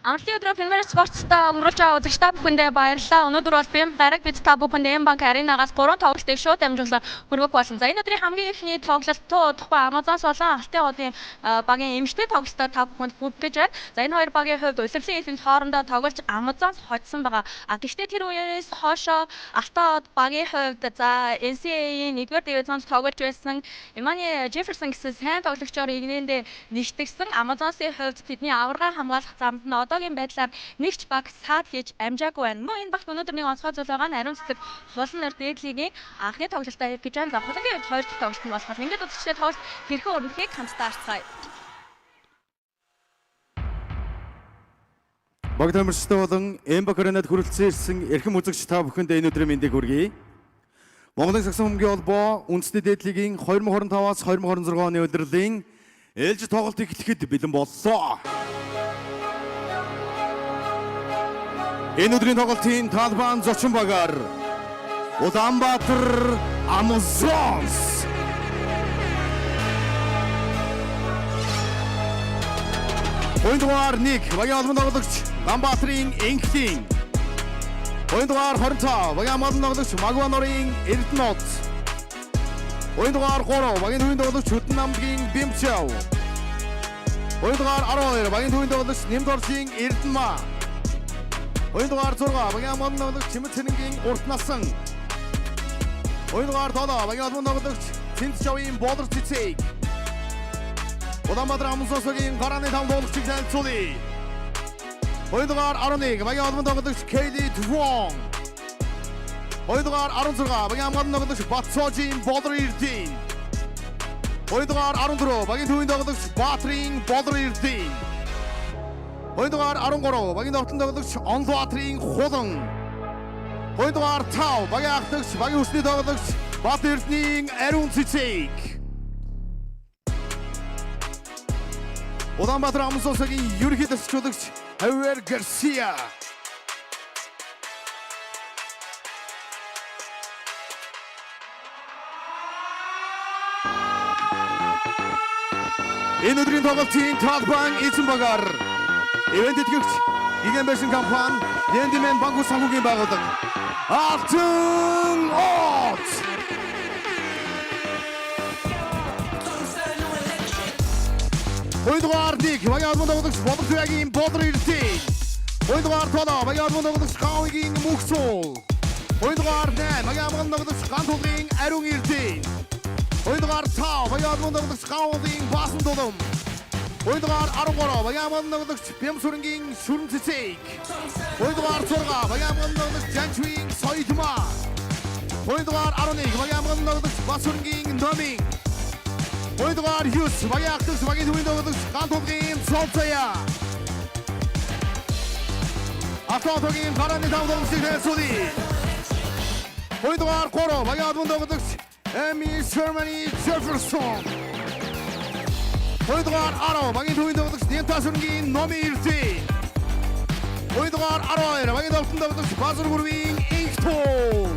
Амралтын өдрөө Premier Sports-та өнгөрүүлж байгаа үзэгч та бүхэндээ баярлалаа. Өнөөдөр бол BIM гараг бид та бүхэнд M Bank Arena-гаас 3 тоглолтыг шууд дамжуулан хөрвөх болсон. За, энэ өдрийн хамгийн эхний тоглолт туу удахгүй Amazons болон Алтын одын багийн эмэгтэй тоглолтоор та бүхэнд хүргэж байна. За, энэ хоёр багийн хувьд улирлын эзэнт хоорондоо тоглож Amazons хоцсон байгаа. А гэхдээ тэр үеэс хоошоо Алтан од багийн хувьд, за, NCAA-ийн 1-р дивизионд тоглож байсан Имани Джефферсон гэсэн сайн тоглогчоор игнэндээ нэгтгсэн. Amazons-ийн хувьд тэдний аварга хамгаалах замд нь одоогийн байдлаар нэг ч баг саад хийж амжаагүй байна. Мөн энэ багт өнөөдөр нэг онцгой зүйл байгаа нь ариун цэцэг хулан нэр дээд лигийн анхны тоглолтоо хийх гэж байна. За, хулангийн хувьд хоёр дахь тоглолт нь болохоор ингээд үзэгчдээ тоглолт хэрхэн өрнөхийг хамтдаа харцгаая. Баг тамирчтай болон Эмбак Аренад хүрэлцэн ирсэн эрхэм үзэгч та бүхэнд энэ өдрийн мэндийг хүргэе. Монголын сагсан бөмбөгийн холбоо үндэсний дээд лигийн 2025-аас 2026 оны улирлын ээлжит тоглолт эхлэхэд бэлэн боллоо. Энэ өдрийн тоглолтын талбайн зочин багаар Улаанбаатар Amazons. Хоёрдугаар 1, багийн албан тоглогч Ганбаатарын Энхтийн. Хоёрдугаар 25, багийн хамгаалан тоглогч Магванорын Эрдэнэт. Хоёрдугаар 3, багийн төвийн тоглогч Хөдөн намдгийн Бимчав. Хоёрдугаар 12, багийн төвийн тоглогч Нэмдоржийн Эрдэнэма. Хоёрдугаар 6, багийн хамгаалан тоглогч Чимэд Цэрэнгийн Урт насан. Хоёрдугаар 7, багийн албан тоглогч Цэнцжавын Болор Цэцэг. Улаанбаатар Амсосогийн гарааны там тоглогчийг танилцуулъя. Хоёрдугаар 11, багийн албан тоглогч Кейли Твон. Хоёрдугаар 16, багийн хамгаалан тоглогч Батсожийн Болор Эрдийн. Хоёрдугаар 14, багийн төвийн тоглогч Баатрын Болор Эрдийн. Хоёрдугаар 13, багийн тогтон тоглогч Онлбаатрын Хулан. Хоёрдугаар 5, багийн ахлагч, багийн хүчний тоглогч Бат Эрдэнийн Ариун Цэцэг. Улаанбаатар Амсосогийн ерөнхий тасчлуулагч Хавьер Гарсиа. Энэ өдрийн тоглолтын талбайн эзэн багаар ивээн тэтгэгч Гигэн байшин компани, Лендимен банк санхүүгийн байгууллага Алтан От. Хоёрдугаар 1, багийн албан тоглогч Болор Туяагийн Болор Эрдэнэ. Хоёрдугаар 7, багийн албан тоглогч Гаавыгийн Мөхсул. Хоёрдугаар 8, багийн албан тоглогч Гантулын Ариун Эрдэнэ. Хоёрдугаар 5, багийн албан тоглогч Гаавын Баасан Дулам. Хоёрдугаар 13, багийн албан тоглогч Бямсүрэнгийн Шүрэн Цэцэг. Хоёрдугаар 6, багийн албан тоглогч Жанчвийн Соёдма. Хоёрдугаар 11, багийн албан тоглогч Басүрэнгийн Номин. Хоёрдугаар 9, багийн ахлагч, багийн төвийн тоглогч Гантулгийн Цолцоя. Автоотогийн гарааны тав тоглогчийг танилцуулъя. Хоёрдугаар 3, багийн албан тоглогч Эми Шермани Джефферсон. Хоёрдугаар 10, багийн төвийн тоглогч Нянтасүрэнгийн Номи Эрдэнэ. Хоёрдугаар 12, багийн тогтон тоглогч Базар гүрвийн Инхтул.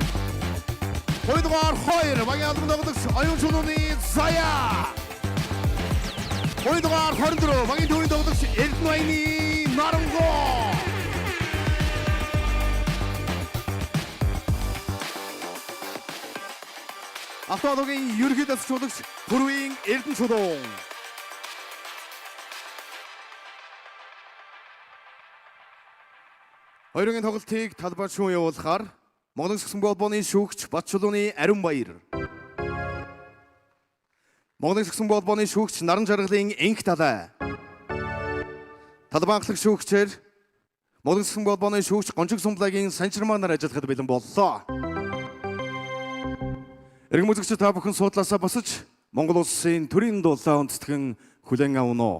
Хоёрдугаар 2, багийн албан тоглогч Оюун чулууны Зая. Хоёр дугаар 24 багийн төвийн тоглогч Эрдэнэбаяны Нарангоо. Автоологийн ерөнхий дасгалжуулагч Пүрвийн Эрдэнэ Чулуун. Хоёрын тоглолтыг талбай шүүн явуулахаар Монголын сагсан холбооны шүүгч Батчулууны Ариун Баяр. Монголын сагсан холбооны шүүгч Наран Жаргалын Энх Далай. Талбай анхлах шүүгчээр Монголын сагсан холбооны шүүгч Гончиг Сумблагийн Санчирмаа нар ажиллахад бэлэн боллоо. Эрхэм үзэгчид, та бүхэн суудлаасаа босож Монгол улсын төрийн дулаан үндэстгэн хүлээн авна уу?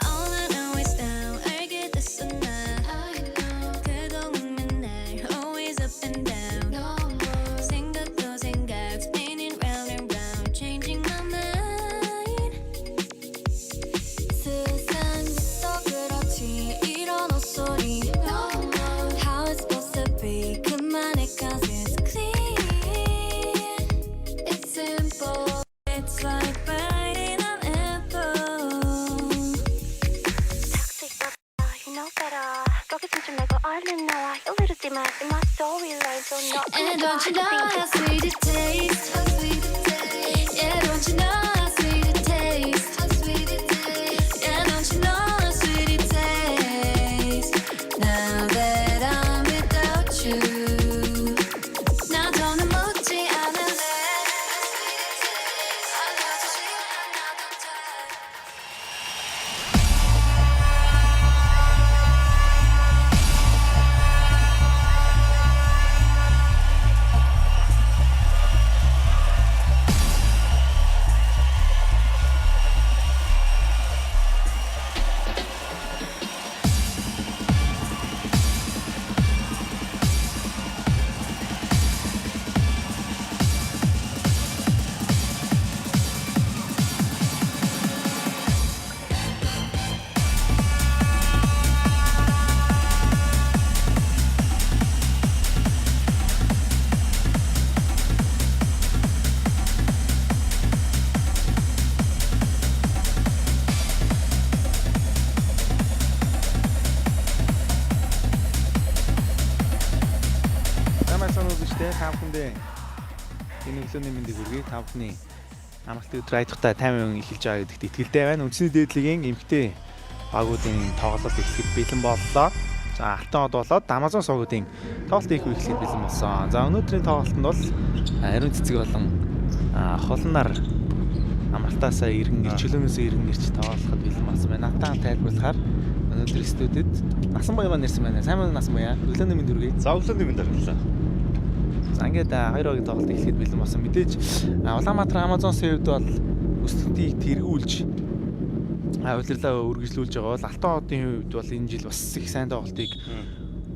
All I know is now 알게 됐어 나 그동안 맨날 always up and down 생각도 생각 spinning round and round changing my mind. 세상부터 그렇지 이런 헛소리. How it's supposed to be. 그만해, 'cause it's clear. It's simple. It's like biting an apple. Toxic, you know better. 거기서 좀 말고 얼른 나와. You little demon in my storyline, so no. And don't you know how sweet it tastes? How sweet it tastes. Yeah, don't you know how sweet it tastes? How sweet it tastes. Yeah, don't you know how sweet it tastes? Now that I'm without you, 나 더는 묻지 않을래. 알려주지 않아도 돼. Сайн байцгаана уу үзэгчдээ. Та бүхэндээ энэ өглөөний мэндийг хүргэе. Та бүхний амралтын өдөр аятгатай 50% эхэлж байгаа гэдэгт итгэлтэй байна. Үндэсний дээдлэгийн эмэгтэй багуудын тоглолт эхлэхэд бэлэн боллоо. За, Алтан од болоод Амазон суугуудын тоглолт их эхлэхэд бэлэн болсон. За, өнөөдрийн тоглолтод бол ариун цэцэг болон хулнаар амралтаасаа иргэн ирч, чөлөөнөөсөө иргэн ирч тоглоход бэлэн болсон байна. Натан тайлбарлахаар өнөөдөр студид Насан Буяа маань ирсэн байна. Сайн байна уу, Насан Буяа? Өглөөний мэнд хүргэе. За, өглөөний мэнд баярлалаа. За, ингээд хоёр багийн тоглолт эхлэхэд бэлэн болсон. Мэдээж Улаанбаатар Амазонсын хувьд бол өсөлтийг тэргүүлж улирлаа үргэлжлүүлж байгаа бол Алтан одын хувьд бол энэ жил бас их сайн тоглолтыг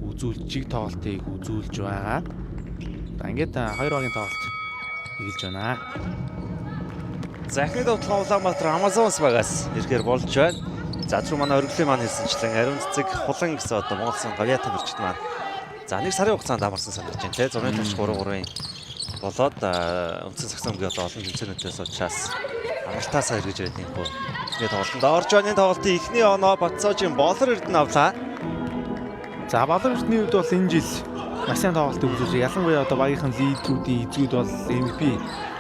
үзүүлж, чиг тоглолтыг үзүүлж байгаа. За, ингээд хоёр багийн тоглолт эхэлж байна. За, эхний довтлогоо Улаанбаатар Амазонс багаас ирэхээр болж байна. За, түрүү манай өргөлийн маань хэлсэнчлэн ариун цэцэг хулан гэсэн одоо Монгол Улсын гавьяатай мөрчд маань за 1 сарын хугацаанд амарсан санагдаж байна те. 6.33-ын болоод үндсэн сагсан өмгийн одоо олон тэмцээнүүдээс учраас амралтаасаа эргэж ирээд юм хөө. Эхний тоглолтод орж байна. Энэ тоглолтын эхний оноо Батцоожийн Болор Эрдэнэ авлаа. За Болор Эрдэнийн хувьд бол энэ жил маш сайн тоглолтыг үзүүлж ялангуяа одоо багийнхан лидерүүдийн эзгүүд бол MVP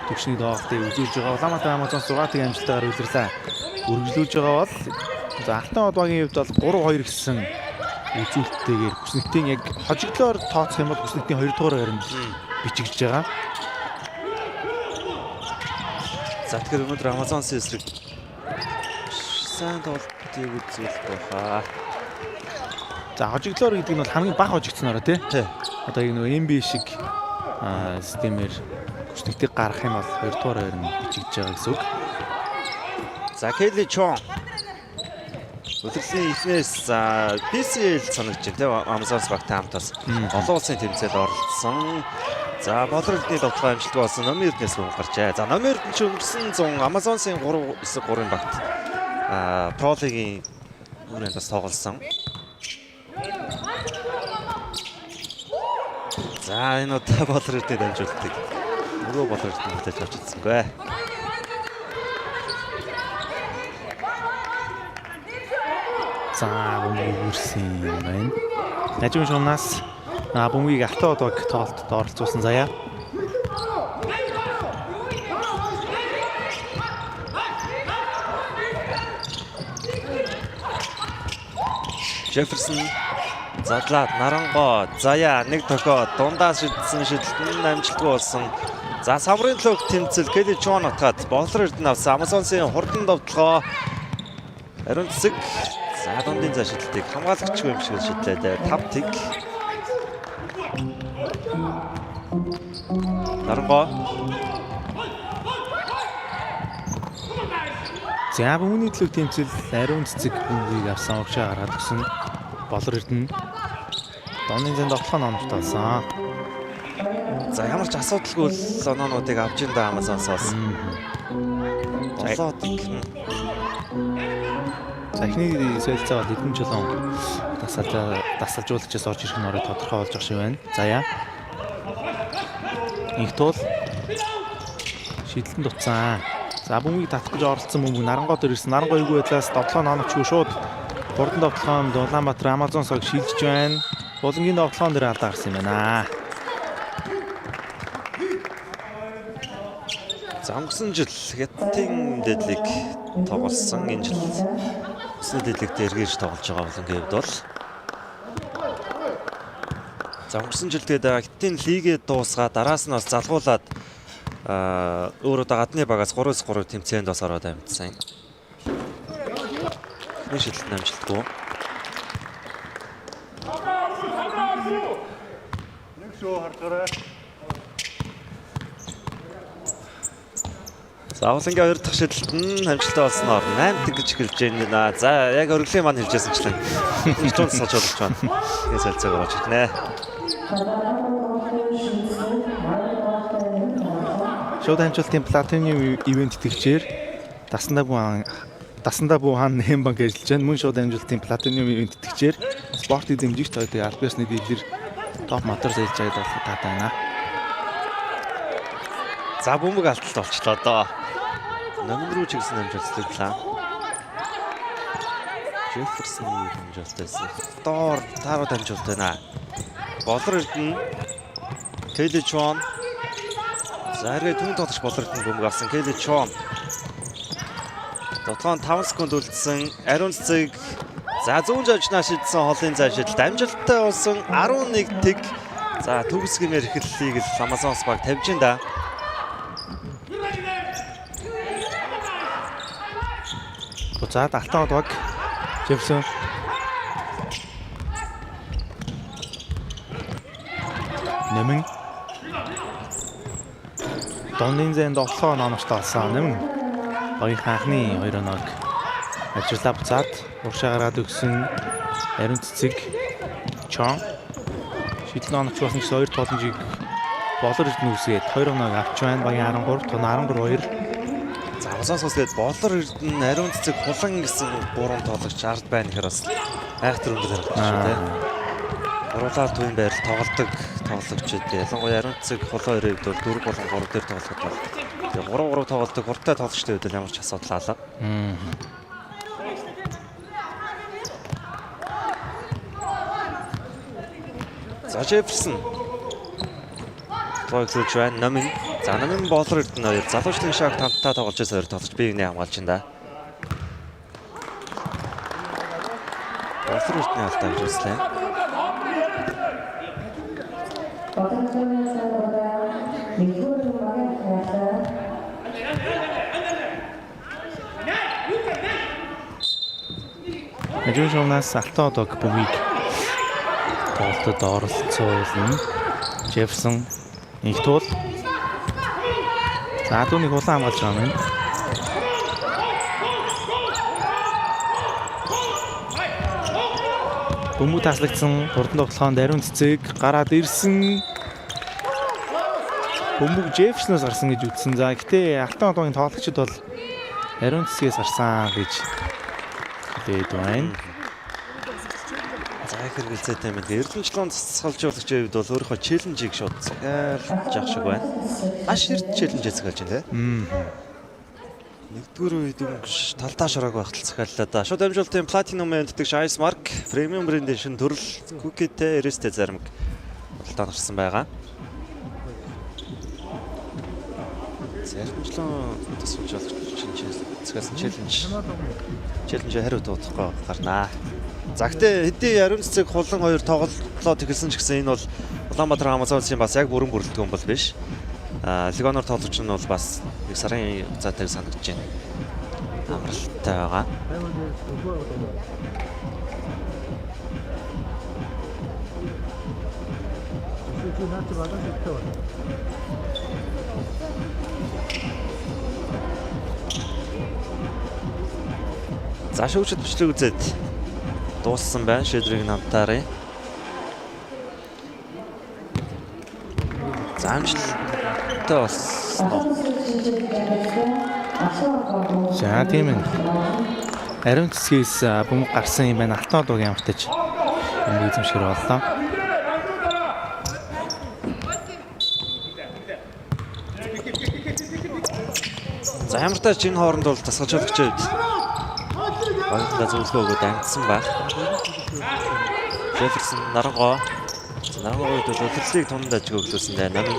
төвшний тоглолтыг үзүүлж байгаа. Улаанбаатар Амазонс 6-1 амжилттайгаар үлрэрлээ. Үргэлжлүүлж байгаа бол за Алтан од багийн хувьд бол 3-2 гэсэн үзүүлэлттэйгээр хүснэгтийн яг хожигдлоор тооцох юм бол хүснэгтийн 2 дугаар байранд бичигдэж байгаа. За тэгэхээр өнөөдөр Амазонсын эсрэг сайн тоглолтыг үзүүлэх байхаа. За хожигдлоор гэдэг нь бол хамгийн бага хожигдсоноор тий. Тий. Одоо яг нөгөө NBA шиг системээр хүснэгтийг гаргах юм бол 2 дугаар байранд бичигдэж байгаа гэсэн үг. За Келли Чон. Үлрэлийн эхнээс BCL санагдаж байна тийм Амазонс багтай хамт бас олон улсын тэмцээнд оролцсон. За Болор Эрдэнийн довтлогоо амжилтгүй болсон Номын Эрдэнээс бөмбөг гарчээ. За Номын Эрдэнэ чи өнгөрсөн 100 Амазонсын 3-9-3-ын багт Про лигийн хүрээнд бас тоглосон. За энэ удаа Болор Эрдэнэ дамжуултыг нөгөө Болор Эрдэнэ хүлээж авч чадсангүй. За бөмбөг үрсэн юм байна. Нажим шумнаас бөмбөгийг Алтан од баг тоглолтод оролцуулсан заяа. Джефферсон задлаад Наранго Заяа нэг тохио дундаа шидсэн шидэлт нь амжилтгүй болсон. За самрын төлөөх тэмцэл Келли Чон атгаад Болор Эрдэнэ авсан Амазонсын хурдан довтлогоо ариун цэцэг за дундын за шидэлтийг хамгаалагчгүй юм шиг шидлээ. 5 тэг. Наранго За бөмбөний төлөөх тэмцэл ариун цэцэг бөмбөгийг авсан урагшаа гаргаад өгсөн Болор Эрдэнэ. Донны зэн довтлогоо номтой болсон. За ямар ч асуудалгүй л оноонуудыг авч ин да Амазонсоос. 7 тэг. За эхний солилцоо бол Эдэн Чулуун дасгалжуулагчаас орж ирэх нь орой тодорхой болж байгаа шиг байна. Заяа. Инх тул шидэлтэнд утсан. За бөмбөгийг татах гэж оролцсон бөмбөг Нарангоо дээр ирсэн. Нарангоо эвгүй байдлаас довтлогоо номчгүй шууд хурдан довтлогоонд Улаанбаатар Амазон сог шилжиж байна. Булангийн довтлогоон дээр алдаа гарсан юм байна. За өнгөрсөн жил Хятадын дэдлиг тоглосон. Энэ жил Өсний дэдлигт эргэж тоглож байгаа Булангийн хувьд бол за өнгөрсөн жил тэгээд Хятадын лигээ дуусгаад араас нь бас залгуулад өөр удаа гадны багаас 3-3 тэмцээнд бас ороод амжсан. Эхний шилжилт нь амжилтгүй. За Улангийн хоёр дахь шидэлт нь амжилттай болсноор 8 гэж эхэлж байна. За яг өргөлийн маань хэлжсэнчлэн чул сажуулж байна. Тэгээ солилцоог оруулж ирнэ. Шууд амжилтын платинум ивент тэтгэгчээр Дасандаа бүү хаан Нэм банк ажиллаж байна. Мөн шууд амжилтын платинум ивент тэтгэгчээр спортыг дэмжигч хоёрын аль биесны дилер топ мотор сэлж байгаа болох таатай байна. За бөмбөг алдалт болчлоо доо. Номин руу чигсэн амжилтлаглаа. Джефферсоны амжилт байсан. Доор таарууд амжилт байна. Болор Эрдэнэ Келли Чон. За хэрвээ түн тоглож Болор Эрдэнэ бөмбөг авсан Келли Чон. Дотлон 5 секунд үлдсэн. Ариун цэцэг. За зүүн жавжнаа шидсэн холын зай шидэлт амжилттай болсон 11 тэг. За төгс гэмээр эхлэлийг л Амазонс баг тавьж ин да. Буцаад Алтан од баг Джефферсон Нэмэн Донны зэн довтлогоо номтой болсон. Нэмэн багийн анхны 2 оноог ажиллаа буцаад урагшаа гаргаад өгсөн Ариун цэцэг Чон шийдэл оноч болсон гэсэн хоёр тооламжийг Болор Эрдэнэ үсгээд 2 оноог авч байна. Багийн 13 тун 13-2. За Амазонс гээд Болор Эрдэнэ Ариун цэцэг Хулан гэсэн гурван тоглогч ард байна гэхээр бас айхтар өндөр харагдаж шүү дээ. Гурлаар төвийн байрал тоглодог тоглогчид ялангуяа Ариун цэцэг Хулан хоёрын хувьд бол 4 болон 3 дээр тоглоход бол тэгээ 3-3 тоглодог хурдтай тоглогчдын хувьд ямар ч асуудал алга. За Джефферсон. Тоглож байна. Номин. За Номин Болор Эрдэнэ хоёр залуучдын шаг хамтдаа тоглож байсан хоёр тоглож бие биенээ хамгаалж байна да. Болор Эрдэнэ алдаа гэж үзлээ. Хажуун шугамнаас Алтан одог бөмбөгийг тоглолтод оролцуулна. Джефферсон инх туул. За түүнийг улаан хамгаалж байгаа юм. Бөмбөг таслагдсан хурдан тоглохонд ариун цэцэг гараад ирсэн. Бөмбөг Джефферсоноос гарсан гэж үзсэн. За гэтээ Алтан одоогийн тоглогчид бол ариун цэцгээс гарсан гэж хэлээд байна. За их хэрэгэлзээтэй юм байна. Эрдэнэчлэн цэцгэлжуулагчийн хувьд бол өөрийнхөө челленжийг шууд захиалж явах шиг байна. Маш эрт челленж захиалж байна те. Нэгдүгээр үед өнгөш талдаа шороог байхтал захиаллаа да. Шууд амжилтын Platinum мэддэг Ice Mark премиум брендийн шин төрөл Cookie-тэй Эрэстэй заримг худалдаа гарсан байгаа. Заримжлан тасалжуулагч захиалсан челленж челленж хариу дуудахгүй гарнаа. За гэтээ хэдий ариун цэцэг хулан хоёр тоглолтод эхэлсэн ч гэсэн энэ бол Улаанбаатар Амазонсын бас яг бүрэн бүрэлдэхүүн бол биш. А Легонор тоглогч нь бол бас нэг сарын хугацаатай санагдаж байна. Амралттай байгаа. За шүүгчд бичлэг үзээд дууссан байна. Шийдвэрийг намтаарай. За амжилттай болсон. За тийм ээ. Ариун цэцгээс бөмбөг гарсан юм байна. Алтан одоогийн ямартаж бөмбөг эзэмшгэр боллоо. За ямар тач энэ хооронд бол тасгалжуулагчид багтаа зөвлөгөө өгөөд амжсан байх. Джефферсон Нарангоо. За Нарангоогийн хувьд бол өдөрлөгийг тунд ажиг өглөөсөн дээ. Намын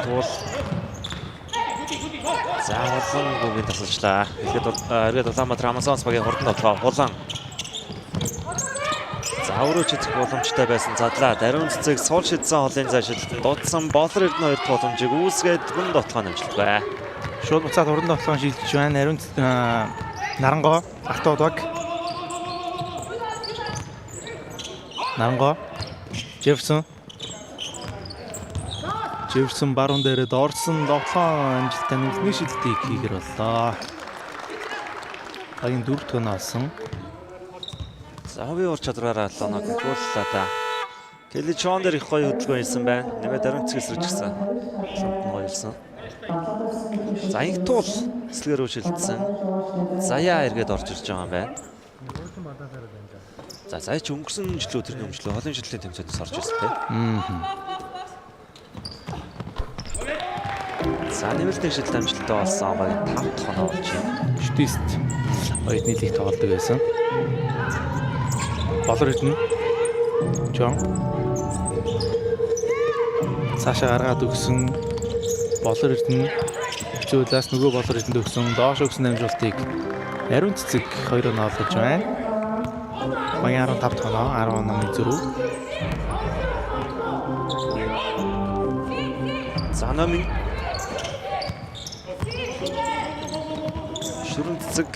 туул. За хулан гүгийн тасалжлаа. Тэгэхэд эргээд Улаанбаатар Амазонс багийн хурдан тоглоо. Хулан. За өөрөө ч эцэг боломжтой байсан задлаа. Ариун цэцэг сул шидсэн холын зай шидэлтэн дуудсан Болор Эрдэнэ хоёр дахь боломжийг үүсгээд гүн дотгоо амжилтгүй. Шууд буцаад хурдан тоглоом шилжиж байна. Ариун Нарангоо Алтан одог. Нарангоо Джефферсон. Джефферсон баруун дээрээ дорсон тоглоом амжилттай нэмэлтний шидэлтийг хийгэр боллоо. Багийн дөрөв дэх оноо олсон. За хувийн ур чадвараараа лоног гүйллээ да. Келли Чон дээр их гоё хөдөлгөөн хийсэн байна. Нэмээд ариун цэцгээс рүү чигсэн. Ламт нь гоё илсэн. За инх туул эсрэгээр рүү шилжсэн. Заяа эргээд орж ирж байгаа юм байна. За заяа ч өнгөрсөн жилүүд тэрний өмчлөө холын шилжлийн тэмцээнээс орж ирсэн тийм. За нэмэлтийн шилжилт амжилттай болсон. Багийн 5 дахь оноо болж байна. Шүтист оюутны лиг тоглодог байсан. Болор Эрдэнэ. Жон. Цаашаа гаргаад өгсөн Болор Эрдэнэ зөөлөөс нөгөө Болор Эрдэнэд өгсөн доош өгсөн амжилтыг ариун цэцэг 2 оноо олгож байна. Багийн 15 дахь оноо 10 онооны зөрүү. За номын Шүрэн цэцэг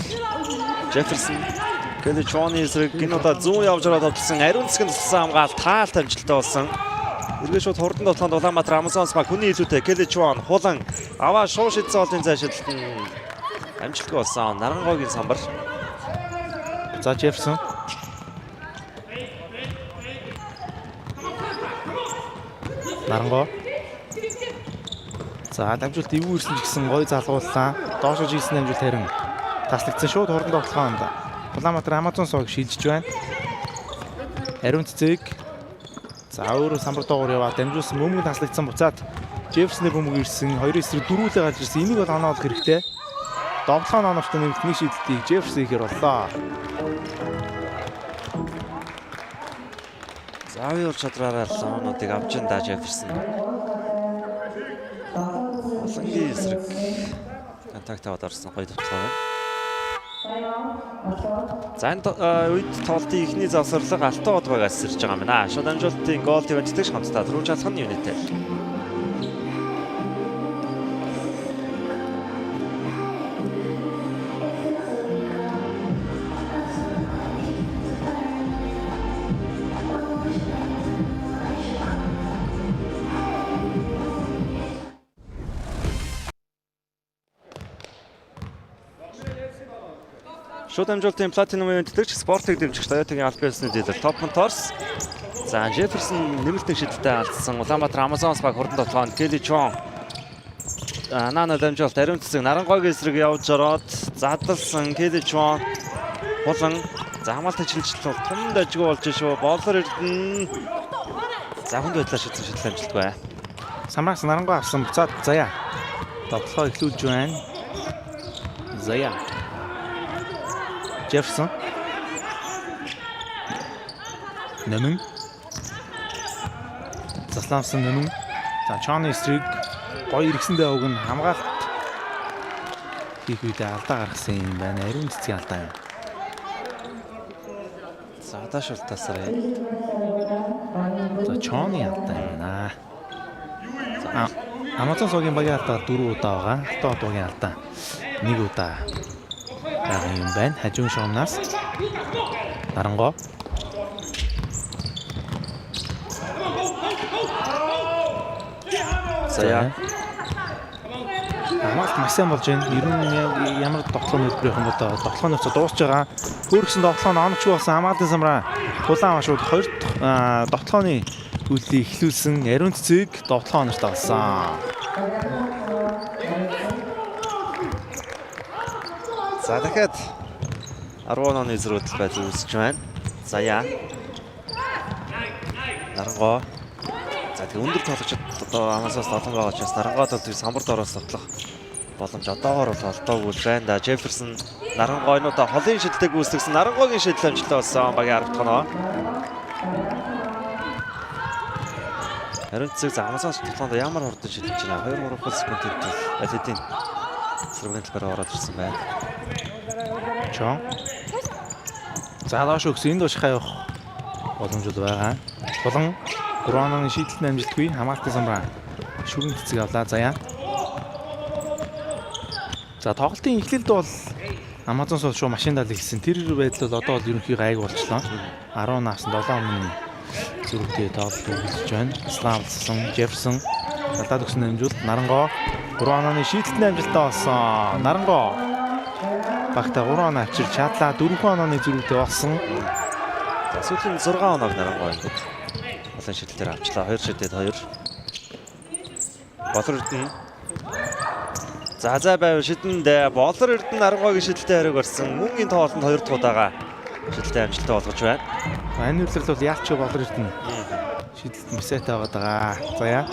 Джефферсон Келли Чоны эсрэг энэ удаа зүүн явж ороод тоглосон ариун цэцэг нь туссан хамгаалт таалт амжилттай болсон. Эргээ шууд хурдан тоглоход Улаанбаатар Амазонс баг хүний илүүтэй Келли Чон хулан аваа шуу шидсэн олон зай шидэлт нь амжилтгүй болсон. Нарангоогийн самбар. За Джефферсон. Нарангоо. За дамжуулалт эвгүй ирсэн ч гэсэн гоё залгууллаа. Доошоо хийсэн дамжуулалт харин таслагдсан шууд хурдан тоглохоонд Улаанбаатар Амазон сууг шилжиж байна. Ариун цэцэг. За өөрөө самбар доогуур яваад дамжуулсан бөмбөг таслагдсан буцаад Джефферсны бөмбөг ирсэн. 2 эсрэг дөрвөлээ гарч ирсэн. Энийг бол оноо олох хэрэгтэй. Довлогоо оновчтой нэмэлтний шийдэлтийг Джефферсон хийхээр боллоо. За ур чадраараа лоонуудыг авч ин даа Джефферсон. Улангийн эсрэг контакт аваад орсон гоё товтлогоо байна. За энэ үед тоглолтын эхний завсарлага Алтан од багаас ирж байгаа юм байна. Шууд амжилтын гол тавьчихдаг хамтдаа түрүүж алах нь юунитэй. Шууд амжилтын Platinum тэтгэгч спортыг дэмжигч Toyota-гийн аль биесны дилер Top Motors. За Джефферсон нэмэлтийн шидэлтэд алдсан. Улаанбаатар Amazons баг хурдан тоглоонд Келли Чон. Нана дамжуулалт ариун цэцэг Нарангойг эсрэг явж ороод задлсан Келли Чон хулан за хамгаалтын шилжилт бол тун дажгүй болж шүү. Болор Эрдэнэ. За хүнд байдлаар шидсэн шидэл амжилтгүй. Самраас Нарангой авсан. Буцаад Заяа. Тоглохоо эхлүүлж байна. Заяа. Джефферсон. Нэмэн. Заслаамсан Нэмэн. За Чоны эсрэг гоё иргэсэндээ уг нь хамгаалт хийх үедээ алдаа гаргасан юм байна. Ариун цэцгийн алдаа юм. За даашуултаасаа. За Чоны алдаа юм байна. За Амазон суугийн багийн алдаа 4 удаа байгаа. Алтан од багийн алдаа 1 удаа байгаа юм байна. Хажуун шугамнаас Нарангоо. Заяа. Хамгаалт маш сайн болж байна. Ер нь яг ямар тоглоом хэлбэр юм бол тоглоом нөхцөл дуусч байгаа. Хөөргсөн тоглоом оновчгүй болсон хамгаалтын самраа тулаан шууд хоёр дахь тоглооны үйлдэлийг эхлүүлсэн ариун цэцэг тоглоом оногт олсон. За дахиад 10 онооны эсрэг байдал үүсэж байна. Заяа. Нарангоо. За тэгээ өндөр тоглогчид одоо Амазоос олон байгаа учраас Нарангоо бол тэр самбар доороос тоглох боломж одоогоор бол олдоогүй л байна да. Джефферсон Нарангоо энэ удаа холын шидэлтэйг үүсгэсэн. Нарангоогийн шидэл амжилттай болсон багийн 10 дахь оноо. Ариун цэцэг за Амазоос тоглоонд ямар хурдан шидэлж байна. 2 3 секундын тул аль хэдийн сэргээн талбараа ороод ирсэн байна. Чон. За доош өгсөн энд уушхаа явах боломж бол байгаа. Булан 3 онооны шийдэлт нь амжилтгүй хамгаалтын самраа шүрэн цэцэг авлаа. Заяа. За тоглолтын эхлэлд бол Амазон сул шууд машин дал ихсэн. Тэр байдал бол одоо бол ерөнхийдөө гайг болчлоо. 10 наасан 7 өмнө зүрхтэй тоглолт үргэлжлэж байна. Славлсан, Джефферсон талаад өгсөн амжилт Нарангоо 3 онооны шийдэлт нь амжилттай болсон. Нарангоо багта 3 оноо авчирч чадлаа. 4 онооны зүрхтэй болсон. За сүүлийн 6 оноог Нарангоо ингээд олон шидэлтээр авчлаа. 2 шидэд 2. Болор Эрдэнэ. За за байв шидэндээ Болор Эрдэнэ Нарангоогийн шидэлтэй хариуг орсон. Мөн энэ тоглолтод 2 дахь удаага шидэлтэй амжилттай болгож байна. Энэ үлрэл бол яалч Болор Эрдэнэ шидэлт маш сайтай байгаад байгаа. За яа.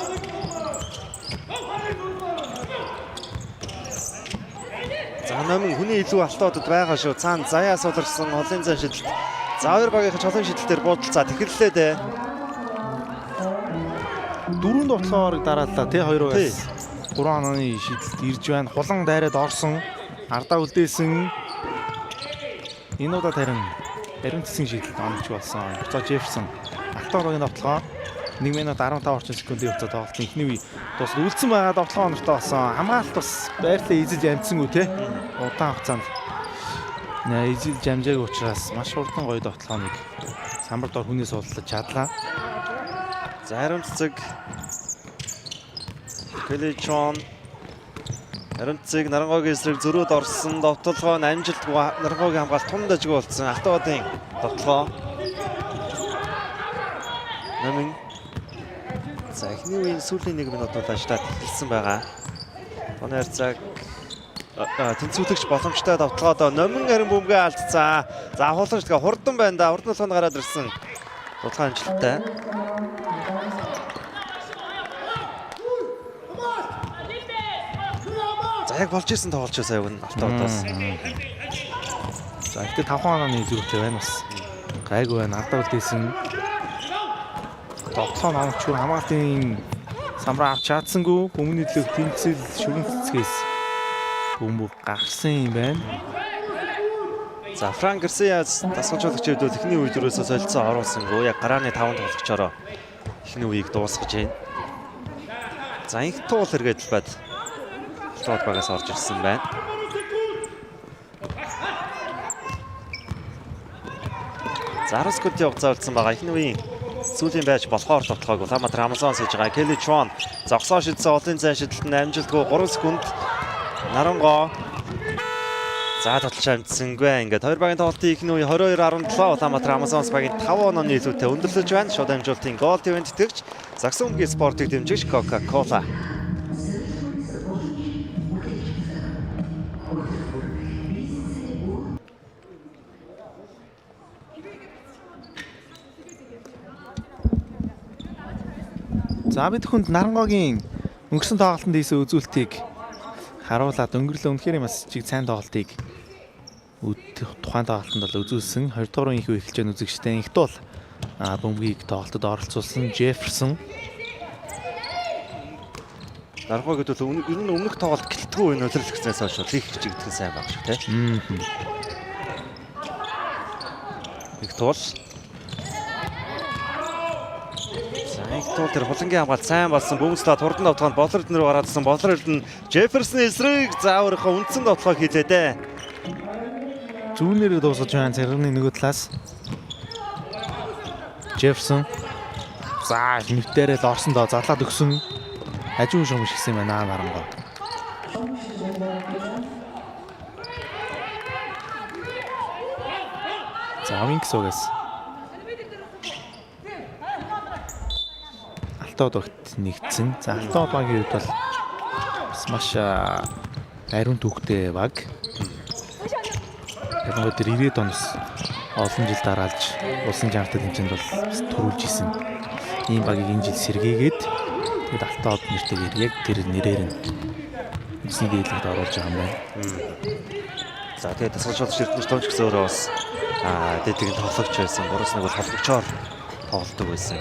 За номин хүний илүү алтуудад байгаа шүү. Цаана заяа суларсан холын зан шидэлт. За хоёр багийн холын шидэлтээр буудалцаа тэхэллээ дээ. Дөрөв тоглоомоор дарааллаа тий хоёр багаас. 3 онооны шидэлт ирж байна. Хулан дайраад орсон. Ардаа үлдээсэн. Энэ удаад харин ариун цэцгийн шидэлт оновч болсон. Буцаа Джефферсон Алтан ороогийн довтлогоо 1 минут 15 орчим секундын хугацаа тоглолтын эхний үе дуусна. Үлдсэн байгаа довтлогоо онортой болсон. Хамгаалалт бас байрлалаа эзэлж амжсангүй те. Удаан хугацаанд эзэлж амжаагүй учраас маш хурдан гоё довтлогооныг самбар дор хүнээс сууллаж чадлаа. За ариун цэцэг Келли Чон ариун цэцэг Нарангоогийн эсрэг зөрүүд орсон. Довтлогоо нь амжилтгүй. Нарангоогийн хамгаалалт тун дажгүй болсон. Алтан одын довтлогоо. Номин. За эхний үеийн сүүлийн 1 минут бол ажиллаад эхэлсэн байгаа. Тооны харьцааг тэнцвүүлэгч боломжтой довтлогоод номин харин бөмбөгөө алдцаа. За хуулан тэгээ хурдан байна да. Хурдан болгонд гараад ирсэн. Дутгаа амжилттай. За яг болж ирсэн тоглолч сая өгнө Алтан одоос. За ихтэй 5 онооны зүрхтэй байна бас. Гайгүй байна. Ардаа үлдээсэн. Тоглоом оновчгүй хамгаалтын самраа авч чадсангүй. Хүмүүний төлөөх тэмцэл шүрэн цэцгээс бөмбөг гарсан юм байна. За Фран Гарсиа дасгалжуулагч хувьд бол эхний үед ерөөсөө солилцоо оруулсангүй. Яг гарааны 5 тоглогчороо эхний үеийг дуусгаж байна. За инх туул хэрэгэд талбайд Алтан багаас орж ирсэн байна. За 10 секундын хугацаа үлдсэн байгаа. Эхний үеийн сүүлийн байж болохоор тоглоог Улаанбаатар Амазонс хийж байгаа. Келли Чон зогсоо шидсэн олон зайн шидэлт нь амжилтгүй 3 секунд. Нарангоо за тоглож амжсангүй. Ингээд хоёр багийн тоглолтын эхний үе 22-17 Улаанбаатар Амазонс багийн 5 онооны илүүтэй өндөрлөж байна. Шууд амжуултын гол ивент тэтгэгч Загсан өмгийн спортыг дэмжигч Coca-Cola. За бид хүнд Нарангогийн өнгөрсөн тоглолтод хийсэн үзүүлэлтийг харуулад өнгөрлөө. Үнэхээр бас чиг сайн тоглолтыг тухайн тоглолтод бол үзүүлсэн. 2 дугаар үеийн эхэлж байгаа үзэгчтэй инх тул бөмбөгийг тоглолтод оролцуулсан Джефферсон. Нарангоо гэдэг бол ер нь өмнөх тоглолт гэлтгүй энэ улирлэгснээс хойш бол их хичигдхэн сайн баг шүү те. Их тул. За их тул тэр хулангийн хамгаалт сайн болсон. Бөмбөслөө турдан довтолгоонд Болор эрдэнэ рүү гараадсан. Болор эрдэнэ Джефферсон эсрэг за өөрийнхөө үндсэн довтолгоог хийлээ дээ. Зүүнээрээ дуусгаж байна царганы нөгөө талаас. Джефферсон. За нүтээрээ л орсон доо задлаад өгсөн. Хажуун шумш гисэн байна Нарангоо. За Винксогээс Алтан багт нэгдсэн. За Алтан багийн хувьд бол бас маш ариун түүхтэй баг. Ялангуяа тэр 90-ад оноос олон жил дараалж улсын чанартай тэмцээнд бол бас төрүүлж исэн. Ийм багийг энэ жил сэргээгээд тэгэд Алтан од нэртэйгээр яг тэр нэрээр нь үндэсний дээдлэгт оруулж байгаа юм байна. За тэгээд дасгалжуулагч Эрдэнэч Томч гэсэн өөрөө бас дээдлэгийн тоглогч байсан. 3-1 бол холбогчоор тоглолдог байсан.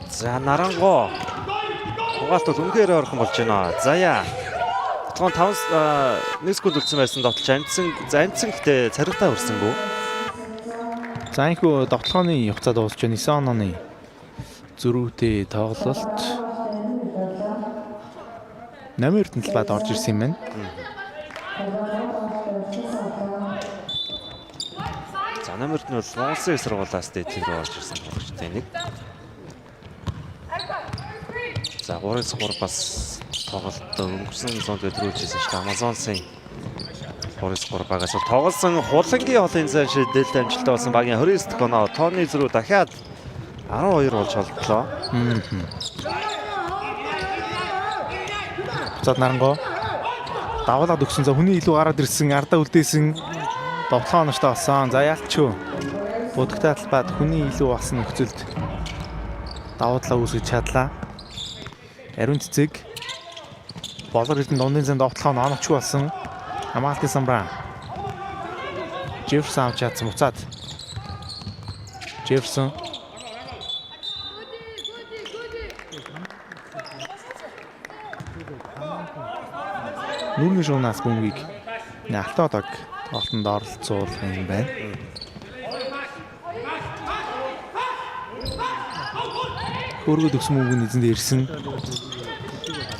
За Нарангоо хугаалт бол үнэхээр ойрхон болж байна. За яа. Тодгоон 5 1 секунд үлдсэн байсан довтолж амжсан. За амжсан гэхдээ царилтаа хүрсэнгүй. За энэхүү довтлооны хугацаа дуусч байна. 9 онооны зөрүүтэй тоглолт. Намын Эрдэнэ талбайд орж ирсэн юм байна. За номер нь бол Монголын их сургуулиас дээдлэг рүү орж ирсэн тоглогчтой нэг. За 3-3 бас тоглолт өнгөрсөн сезонд төрүүлж ирсэн шүү дээ. Амазонсын 3-3 багаас бол тоглосон хулангийн холын зайн шидэлт амжилттай болсон багийн 29 дахь оноо тооны зөрүү дахиад 12 болж холдлоо. Буцаад Нарангоо давуулаад өгсөн. За хүний илүү гараад ирсэн, ардаа үлдээсэн. Довтлоо оноштой болсон. За ялчгүй. Будагтай талбайд хүний илүү болсон нөхцөлд давуу талаа үүсгэж чадлаа. Ариун цэцэг Болор Эрдэнэ дундын зам довтлоо нь оновчгүй болсон. Хамгаалтын самраа. Джефферсон авч чадсан. Буцаад Джефферсон Нүрийн шуунаас бөмбөгийг Алтан дог тоглолтод оролцуулах юм байна. Хөргөд өгсөн бөмбөг нь эзэнд ирсэн.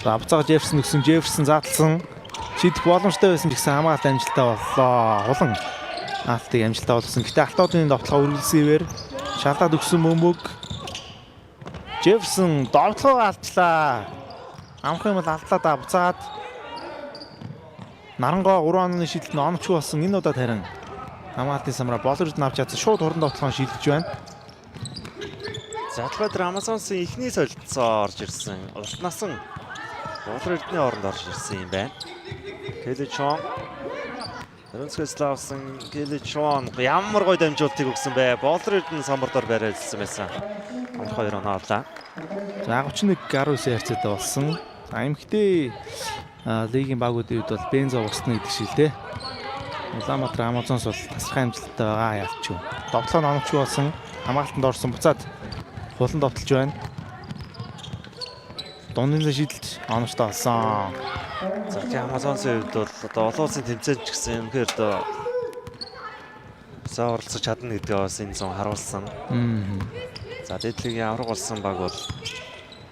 За буцаага Джефферсон өгсөн. Джефферсон задлсан. Шидэх боломжтой байсан ч гэсэн хамгаалт амжилттай боллоо. Хулан Алтыг амжилттай болгосон. Гэтэ Алтоодын довтлогоо үргэлжлсэн ивэр шалаад өгсөн бөмбөг Джефферсон довтлогоо алдчлаа. Амх юм бол алдлаа да буцаад Нарангоо 3 онооны шидэлт нь оновчгүй болсон. Энэ удаад харин хамгаалтын самраа Болор Эрдэнэ авч чадсан. Шууд хурдан довтлогоо шилжиж байна. За талбай дээр Амазонсын эхний солилцоо орж ирсэн. Урт насан Болор Эрдэнэ оронд орж ирсэн юм байна. Келли Чон Өрөнцгөөс авсан Келли Чон ямар гоё дамжуултыг өгсөн бэ? Болор Эрдэнэ самбар дор бариалсан байсан. Амарх 2 оноо авлаа. За 31 19 харьцаатай болсон. За эмхтэй лигийн багуудын хувьд бол Бензо бусна гэдэг шиг л дээ. Улаанбаатар Амазонс бол тасархай амжилттай байгаа ялч юу. Довтлоо нь оновчгүй болсон. Хамгаалтанд орсон буцаад хулан довтолж байна. Дундын шидэлт оновчтой болсон. За тийм Амазонсын хувьд бол одоо олон улсын тэмцээнд ч гэсэн үнэхээр одоо сайн оролцож чадна гэдгээ бас энэ зун харуулсан. За дээдлэгийн авраг болсон баг бол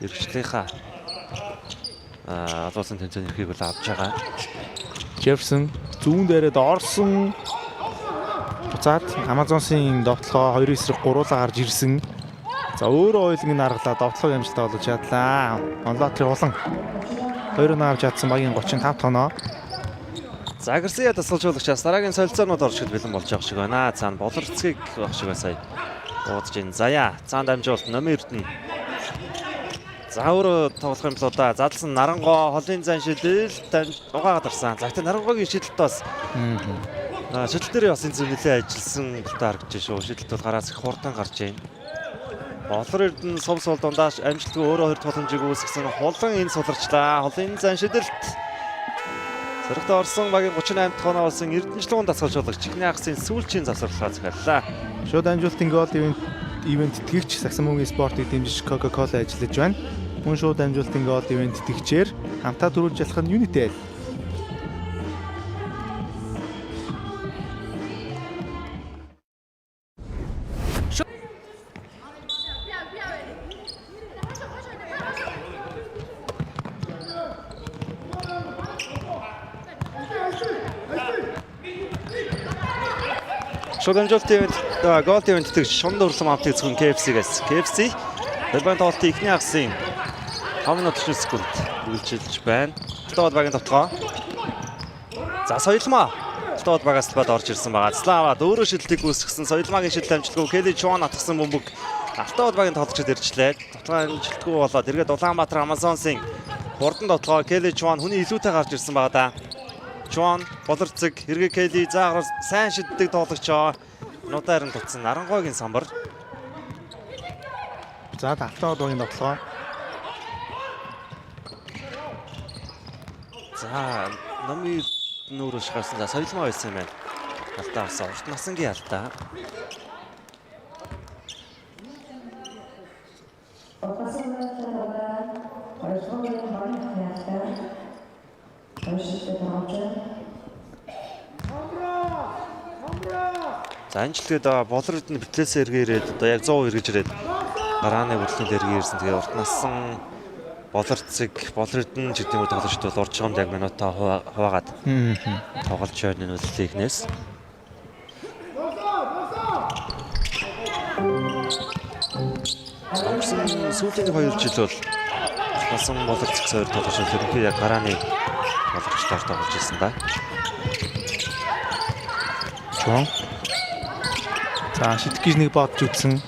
эргэжлийнхаа олон улсын тэмцээний эрхийг бол авч байгаа. Джефферсон зүүн дээрээ орсон. Буцаад Амазонсын довтлогоо 2 эсрэг 3-уулаа гарч ирсэн. За өөрөө ойлонг нь аргалаа довтлогоо амжилттай болгож чадлаа. Улаанбаатарын улан 2 оноо авч чадсан багийн 35 тоноо. За Гарсиа дасгалжуулагчаас дараагийн солилцоонууд орж ирэхэд бэлэн болж байгаа шиг байна. Цаана Болорцгийг байх шиг байна сая. Дуудаж ин Заяа цаана дамжуулт Номын Эрдэнэ. За өөрөө тоглох юм л да. Задлсан Нарангоо холын зан шидэл угаагаад гарсан. За гэтээ Нарангоогийн шидэлт бас шидэл дээр бас энэ зүг нэлээ ажилласан гэлтэй харагдаж шүү. Шидэлт бол гараас их хурдан гарч байна. Болор Эрдэнэ сум сул дундаас амжилтгүй өөрөө хоёр тулгамжийг үүсгэсэн. Хулан энэ суларчлаа. Холын зан шидэлт. Сэрэгт орсон багийн 38 дахь оноо болсон Эрдэнэчлүүн дасгалжуулагч Ихний хагасны сүүлчийн завсарлага захиаллаа. Шууд амжилтын гол ивент тэтгэгч Сагсан мөнгөний спортыг дэмжиж Coca-Cola ажиллаж байна. Мөн шууд амжилтын гол ивент тэтгэгчээр хамтаа төрүүлж ялах нь Unitel. Шууд амжилтын ивент гол ивент тэтгэгч шунд өрлөн амтыг зөвхөн KFC-гээс. KFC Дөрвөн тоглолтын эхний хагасын 5 минут 40 секунд үргэлжилж байна. Тоод багийн товтлогоо. За Соёлмаа тоод багаас талбайд орж ирсэн байгаа. Слава өөрөө шидэлтийг үүсгэсэн. Соёлмаагийн шидэл амжилтгүй. Келли Чуан атгсан бөмбөг Алтан багийн тоглогчид ирчлээ. Товтлогоо амжилтгүй болоод эргээд Улаанбаатар Амазонсын хурдан товтлогоо Келли Чуан хүний илүүтэй гарч ирсэн байгаа да. Чуан Болорцог эргээ Келли заагаар сайн шиддэг тоглогчоо. Нудаар нь тутсан Нарангоогийн самбар. За Алтан багийн товтлогоо. За Номын нүүр шахарсан. За Соёлмоо байсан юм байна. Алдаа авсан. Урт насангийн алдаа. За энэ жилгээд Болор Эрдэнэ битлээсээ эргээ ирээд одоо яг 100% эргэж ирээд гарааны бүлэнд эргээ ирсэн. Тэгээ урт насан Болорцог, Болор Эрдэнэ ч гэдэг юм уу тоглогчд бол урд чамд яг минутаа хуваагаад тоглож байна энэ үлдээ ихнээс. Өнгөрсөн сүүлийн 2 жил бол насан Болорцог сойр тоглогч ерөнхий яг гарааны тоглогчдоор тоглож ирсэн да. Чуан. За шидэх гэж нэг бодж үтсэн.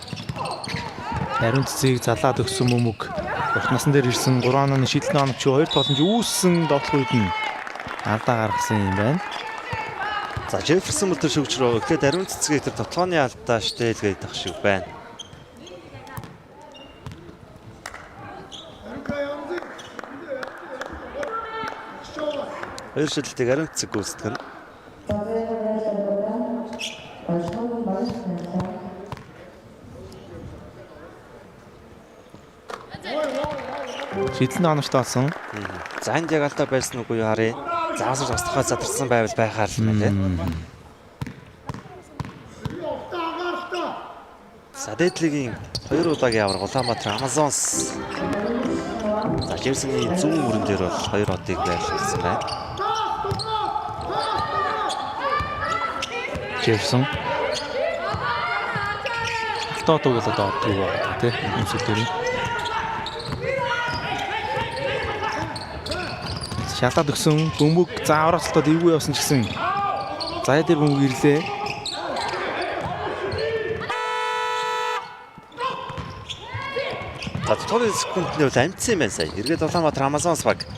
Ариун цэцгийг залаад өгсөн бөмбөг урт насан дээр ирсэн 3 онооны шидэлний оновч 2 тулгамж үүссэн довтлох үед нь алдаа гаргасан юм байна. За Джефферсон бол тэр шүгч рүү эхлээд ариун цэцгийг тэр тоглооны алдаа штэ л гэдэг шиг байна. Хоёр шидэлтийг ариун цэцэг гүйцэтгэв. Шидэлний оновчтой болсон. За энд яг алдаа байсан үгүй юу харъя. Заасар тусдахаа задарсан байвал байхаар л байна те. За дээдлэгийн хоёр удаагийн авраг Улаанбаатар Амазонс. За Джефферсоны зүүн өрөн дээр бол хоёр одыг байрлуулсан байна. Джефферсон. Алтан отог бол одоо одгүй байгаа тий. Өмсөл дээр. Шалаад өгсөн бөмбөг за орооцолтод эвгүй явсан ч гэсэн заяа дээр бөмбөг ирлээ. За тооны секундэд бол амжсан юм байна сая. Эргээд Улаанбаатар Амазонс баг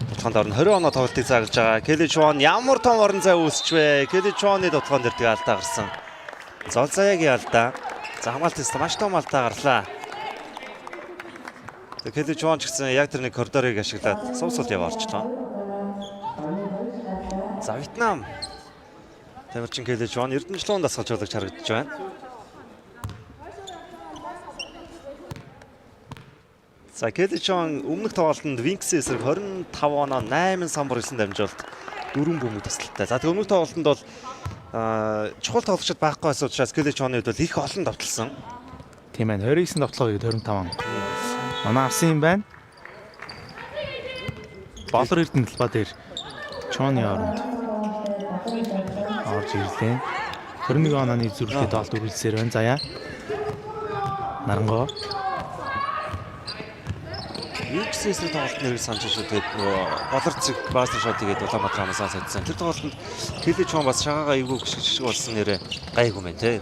тутганд орно. 20 оноо тоглолтыг заагж байгаа. Келли Чуан ямар том орон зай үүсчвэ. Келли Чуаны тутгаан дээр тэгээ алдаа гарсан. Зол заяагийн алдаа. За хамгаалтаас маш том алдаа гарлаа. Тэгээ Келли Чуан ч гэсэн яг тэр нэг коридорыг ашиглаад сум сул яв орчлоо. За Вьетнам Тамирчин Келли Жон Эрдэнэчлэн дасгалжуулагч харагдаж байна. За Келли Жон өмнөх тоглолтод Винкс эсрэг 25 оноо 8 самбар 9 дамжуулалт 4 бөмбөг тасалтай. За тэгээ өмнөх тоглолтод бол чухал тоглогчид байхгүй байсан учраас Келли Жоны хувьд бол их олон довтлсон. Тийм байна. 29 довтлоо хийгээд 25 оноо авсан юм байна. Болор Эрдэнэ талбай дээр Чоны оронд орж ирлээ. 21 онооны зүрхлээ тоглолт үргэлжлэсээр байна. Заяа. Нарангоо. Винкс эсрэг тоглолт нэрийг санаж шүү. Тэгээд нөгөө Болор цэг баастер шот хийгээд Улаанбаатар Амазон содсон. Тэр тоглолтод Келли Чон бас шагаагаа эвгүй гიშгэж шиг болсон нэрээ гайгүй мэн те.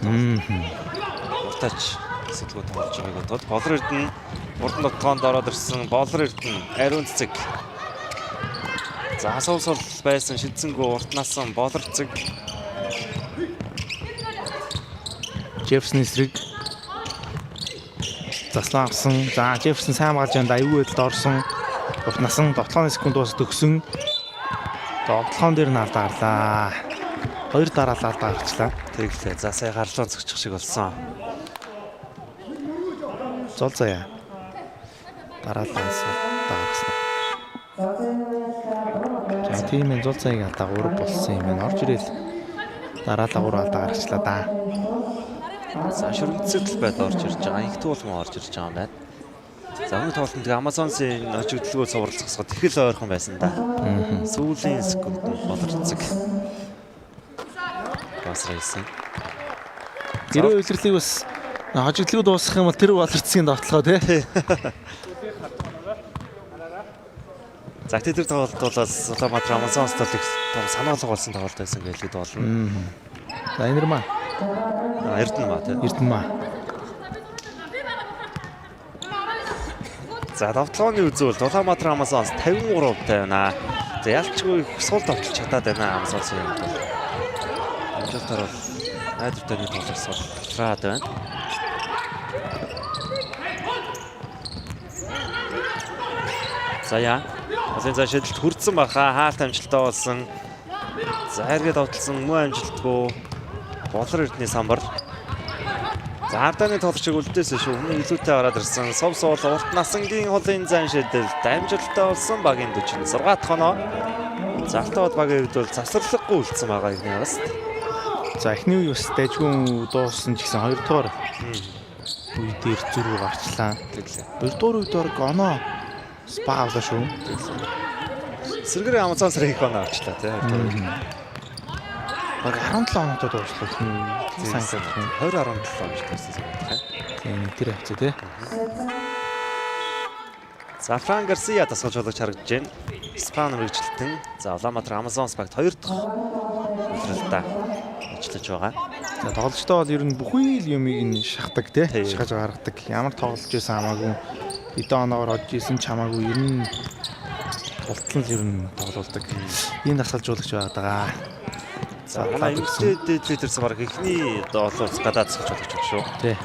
Уртаач сэтлгүү тоглож байгааг бодоод Болор Эрдэнэ урдан дотгоонд ороод ирсэн. Болор Эрдэнэ ариун цэцэг. За сул сул байсан шидсэнгүү урт насан Болор цэг. Джефферсон эсрэг заслан авсан. За Джефферсон сайн гарч янд аюулгүй байдалд орсон. Урт насан довтлооны секунд дуус төгсөн. Довтлоон дээр нь алдаа гарлаа. Хоёр дараалал алдаа гарчлаа. Тэглээ. За сая гарлуун зөгчих шиг болсон. Зол заяа. Дараалал алдаа гаргасан. За тийм ээ зол заяаг алдаа 3 болсон юм байна. Орж ирээл дараалал 3 алдаа гаргачлаа да. За шүрмцэг талбайд орж ирж байгаа. Инх туулман орж ирж байгаа юм байна. За өмнөх тоглолтод тэгээ Амазонсын хожигдлгүй цуврал зогсоход их л ойрхон байсан да. Сүүлийн секундэд Болор цэг. Бас рейсэн. Гэрээ үйлрэлийг бас хожигдлгүй дуусгах юм бол тэр Болор цэгийн довтлогоо тий. За тэр тоглолт бол бас Улаанбаатар Амазонс тул их том санаалга болсон тоглолт байсан гэж хэлээд болно. За Энерма, Эрдэнэ маа тий. Эрдэнэ маа. За довтлооны үзүүлэлт Улаанбаатар Амазонс 53% байна. За ялчгүй их сул довтлж чадаад байна Амазонсын юмд бол. Амжилтаар бол найдвартай нэг тоглолт сул дотраад байна. За яа. Олон за шидэлт хүрдсэн баха. Хаалт амжилттай болсон. За эргээд довтлсон мөн амжилтгүй. Болор Эрдэнэ самбар. За ардааны тоглогчийг үлдээсэн шүү. Өмнө илүүтэй гараад ирсэн. Сов суул урт насангийн холын зан шидэлт амжилттай болсон багийн 46 дахь оноо. За Алтан багийн хувьд бол завсарлаггүй үлдсэн байгаа эхний хагас. За эхний үе бас дайжгүй дууссан ч гэсэн хоёрдугаар үе дээр зүрх гарчлаа. Тэглээ. Хоёрдугаар үед баг оноо спа авлаа шүү. Сэргэрийн Амазон сэрэг их оноо авчлаа тий. Баг 17 оноотой дууслаа эхний үе. Сайн санагдах юм. 20.17 оноо дууссан санагдах юм. Тийм тэр хавцаа тий. За Фран Гарсиа дасгалжуулагч харагдаж байна. Испани мэрэгчлэлтэн. За Улаанбаатар Амазонс багт хоёр дахь улиралдаа ажиллаж байгаа. За тоглолчтой бол ер нь бүхий л юмыг нь шахдаг тий. Тий. Шахаж гаргадаг. Ямар тоглож байсан хамаагүй хэдэн оноогоор одж исэн ч хамаагүй ер нь тултал нь ер нь тоглуулдаг. Ийм дасгалжуулагч байгаад байгаа. За манай эмэгтэй дээдлээ дэрсэн баг эхний олон улс гадаад дасгалжуулагч байх шүү. Тий.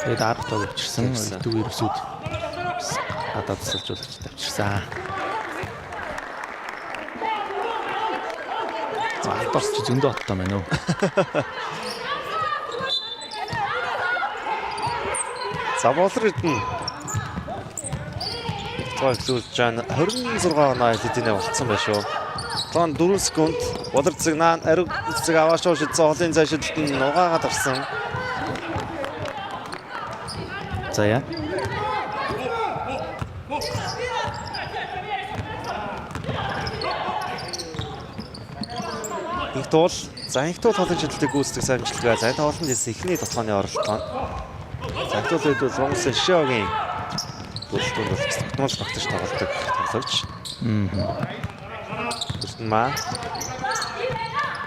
Тэгээд арга тоо авчирсан. Авчирсан. Дүү ерөөсүүд гадаад дасгалжуулагч авчирсан. За албарч зөндөө оттой байна уу? За Болор Эрдэнэ тоо эхлүүлж байна. 26 оноо хэдийнэ болцсон байх шүү. 4 секунд. Болор цэг наан ариу цэг аваашуу шидсэн холын зай шидэлт нь нугаагаад гарсан. За яа. Инх туул. За инх туул холын шидэлтийг гүйцэтгэх сайн амжилттай. За энэ тоглолтод хэлсэн эхний тотгооны оролтоо. За инх туул үед бол Монголын Шиогийн бүрэлдэхүүнд бол тогтмол багтаж тоглодог тоглогч. Эрдэнэ маа.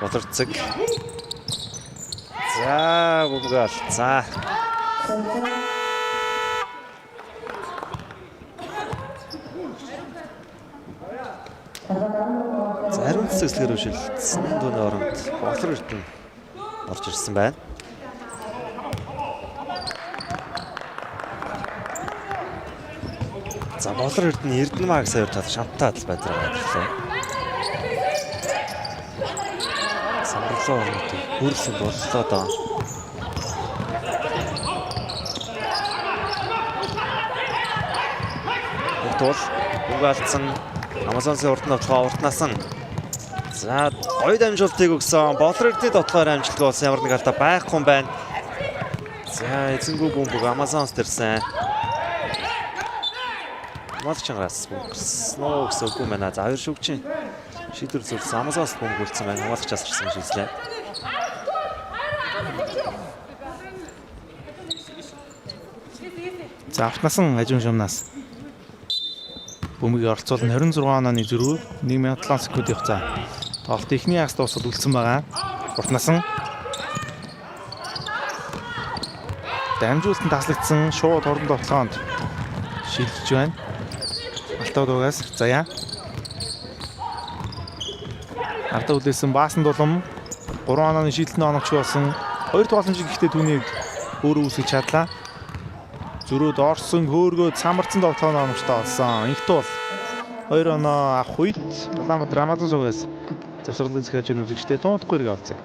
Болор цэг. За бөмбөгөө алдсан. За ариун цэцлэг рүү шилжсэн түүний оронд Болор Эрдэнэ орж ирсэн байна. За Болор Эрдэнэ Эрдэнэ маа гэсэн хоёр тал шамтаа талбай дээр гараад ирлээ. 7 оноотой бүрсэн боллоо доо. Тул бөмбөг алдсан Амазонсын урд нь довтлогоо уртнаас нь за гоё дамжуултыг өгсөн. Болор эрдэнэ довтлогоор амжилтгүй болсон, ямар нэг алдаа байхгүй юм байна. За эзэнгүү бөмбөг Амазонс дэрсэн. Мал чангараас бөмбөг нөө гэсэн үгүй байна. За хоёр шүгчийн шийдвэр зөвлөсөн Амазонс бөмбөг үлдсэн байна. Хамгаалагчаас гарсан шийдлээ. За автнасан ажим шумнаас бөмбөгийг оролцуулна 26 онооны зөрүү 1 минут 7 секундын хугацаа. Тоглолт эхний хагас дуусаад үлдсэн байгаа. Уртнасан дамжуулалтанд таслагдсан шууд хурдан довтлогоонд шилжиж байна. Алтаа дуугаас заяа. Ардаа үлээсэн баасан дулам 3 онооны шийдэлтэн оновч болсон. 2 дахь боломж гэхдээ түүнийг өөрөө үүсгэж чадлаа. Зөрөөд орсон хөөргөөд самарцсан довтлогооны оновчтой болсон. Инх тул 2 оноо авах үед Улаанбаатар Амазон суугаас завсарлын захиалж үзэгчтэй тунадгүй хэрэг олцсон.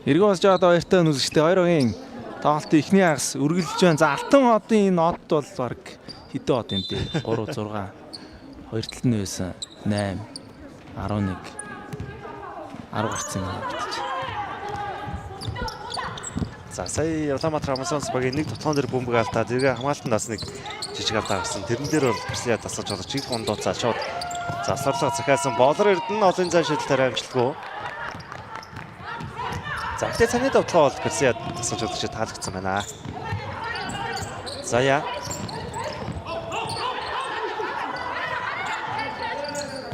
Эргэн босч байгаа баяртай үзэгчтэй хоёр багийн тоглолтын эхний хагас үргэлжлэж байна. За Алтан одын энэ од бол баг хэдэн од юм бэ? 3 6 хоёр талд нь байсан 8 11 10 гарцсан юм байна. За сая Улаанбаатар Амазонс багийн нэг тотгоон дээр бөмбөг алдаад зэрэг хамгаалтанд бас нэг жижиг алдаа гарсан. Тэрэн дээр бол Гарсиа дасгаж болж чиг гондууцаа шууд засварлага захиалсан. Болор Эрдэнэ олон зай шийдэлээр амжилтгүй. За гэхдээ цааны довтлогоо бол Гарсиа дасгаж болж таалагдсан байна. Заяа.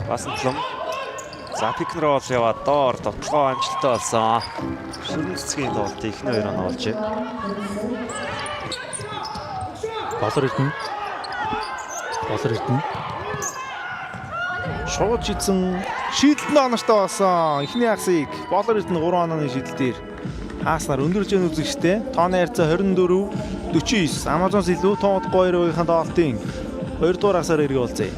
Басан тлом. За пик н ролл яваад доор довтлогоо амжилттай болсон. Шүрэн цэцгийн тоглолтын эхний хоёр оноо болжээ. Болор Эрдэнэ. Болор Эрдэнэ. Шууд шидсэн шийдэлт нь оновчтой болсон. Эхний хагасыг Болор Эрдэнэ 3 онооны шийдэл дээр хааснаар өндөрж जैन үзэгчтэй. Тооны харьцаа 24 49. Амазонс илүү тун удахгүй хоёр багийн тоглолтын 2 дугаар хагасаар эргээ уулзъя.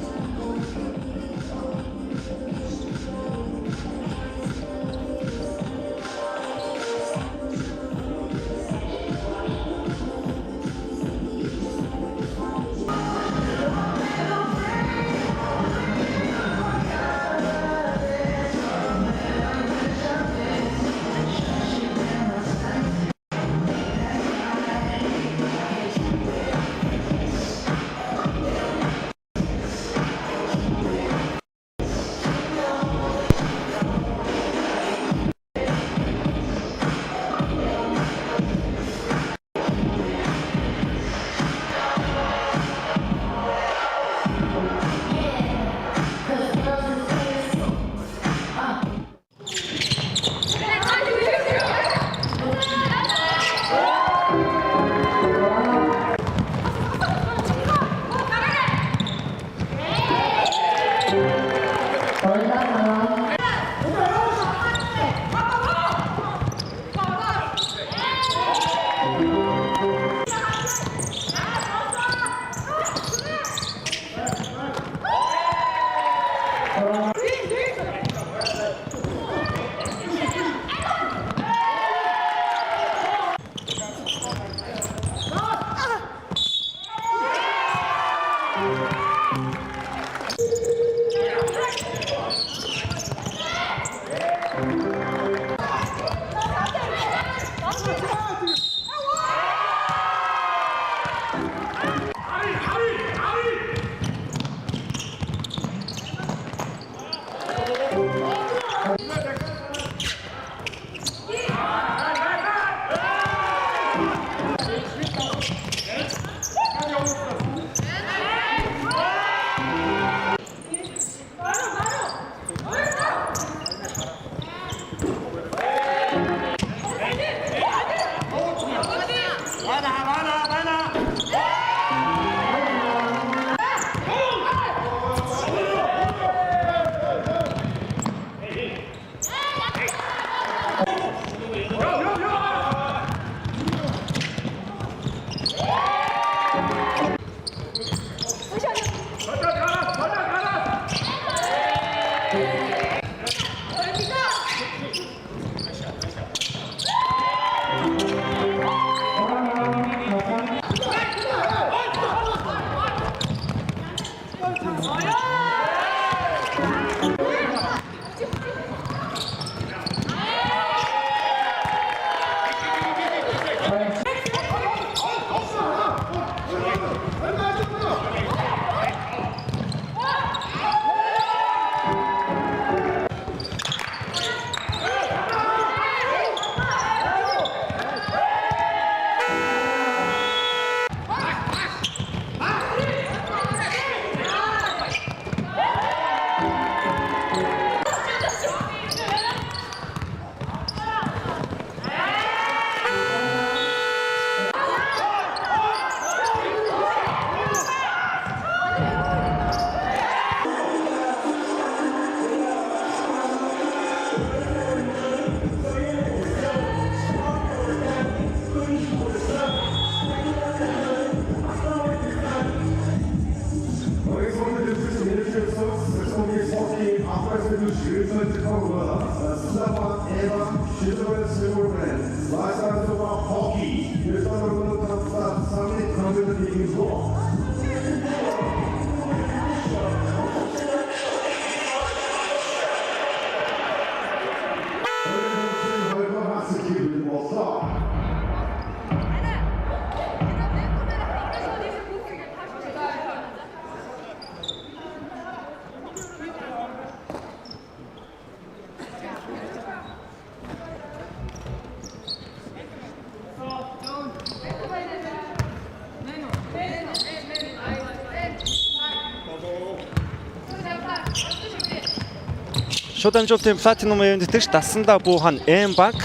Шууд амжуултын Platinum event тэтгэгч Дасандаа Буухан M Bank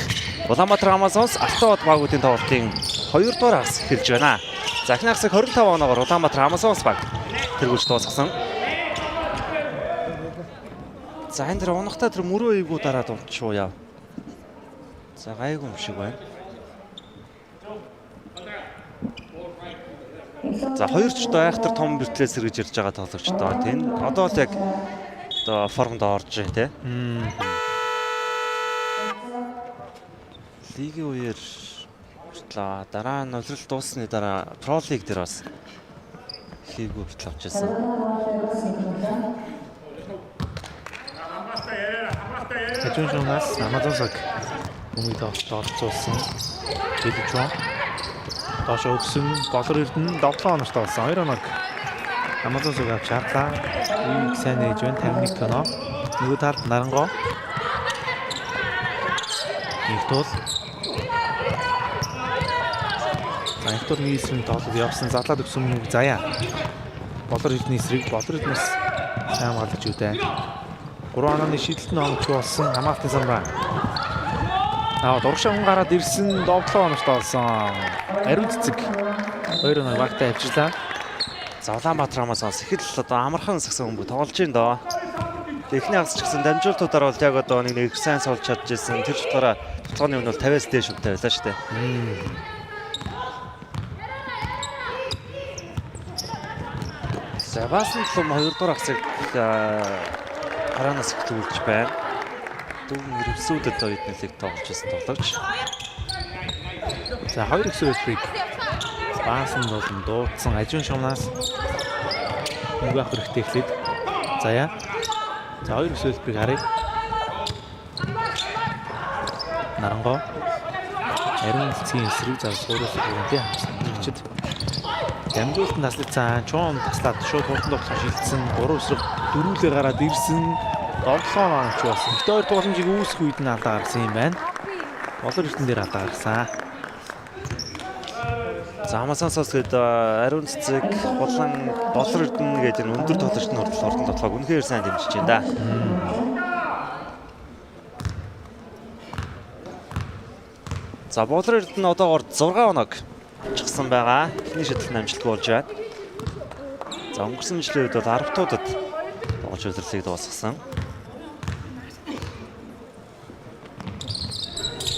Улаанбаатар Amazons Алтан бод багуудын тоглолтын 2 дугаар хагас эхэлж байна. За эхний хагасыг 25 оноогоор Улаанбаатар Amazons баг тэргүүлж дуусгасан. За энэ дэр унахтаа тэр мөрөө эвгүй дараад унтчихуу яа. За гайгүй юм шиг байна. За хоёр ч одоо айхтар том бэртлээ сэргэж ирж байгаа тоглогчдоо тийм. Одоо л яг одоо формд орж байна тий. Лигийн үеэр хүртлээ. Дараа нь улирал дууссаны дараа Pro League дээр бас хийгүү хүртэл авч ирсэн. Хажуун шунаас Amazon-саг бөмбөг тоглолтод оролцуулсан. Дэлжвэн доош өгсөн Болор Эрдэнэ 7 оногт болсон. 2 оног Amazon-саг авч чарлаа. Үеийг сайн нээж байна. 51 тоноо. Нөгөө талд Нарангоо. Нэг тул. За их тул нэг эсрэг тоглолт явсан. Задлаад өгсөн мөг заяа. Болор Эрдэнэ эсрэг Болор Эрдэнэс сайн хамгаалж үдэ. 3 онооны шидэлт нь оновч болсон. Хамгаалтын самбаа. Аа дургшаа хүн гараад ирсэн 7 оногт болсон. Ариун цэцэг 2 оноо багтаа авчирлаа. За Улаанбаатар Amazons их л одоо амархан сагсан хүмүүс тоглож байна доо. Эхний хагас ч гэсэн дамжуултуудаар бол яг одоо нэг нэг сайн суулж чадчихсан. Тэр чутгаараа тоглооны өмнө бол 50-аас дээш үнэтэй байлаа шүү дээ. За Баасан тулам 2 дугаар хагасыг гараанаас эхлүүлж байна. Дүүн ирвсүүдэд оюутныг тоглож байсан тоглогч. За 2 гэсэн хэлбэрийг Баасан болон дуудсан Ажуун шумнаас мөнгө авах хэрэгтэй эхлээд заяа. За 2 гэсэн хэлбэрийг харъя. Нарангоо ариун цэцгийн эсрэг за суураас бүрэнтэй хамсан хэрэгчд. Дамжуултан таслагдсан. Чуун таслаад шууд хурдан тоглох шилжсэн. 3 эсрэг дөрвөлээр гараад ирсэн. 7 онооч болсон. Гэтэ хоёр тууламжийг үүсэх үед нь алдаа гаргасан юм байна. Болор Эрдэнэ дээр алдаа гаргасан. За Amazon-саас гээд ариун цэцэг, хулан, Болор Эрдэнэ гэдэг энэ өндөр тоглогчд нь хүртэл хурдан тоглоог үнэхээр сайн дэмжиж байна да. За Болор Эрдэнэ одоогоор 6 оног авчихсан байгаа. Эхний шийдэл нь амжилтгүй болж байна. За өнгөрсөн жилийн үед бол 10 туудад тоглож улирлыг дуусгасан.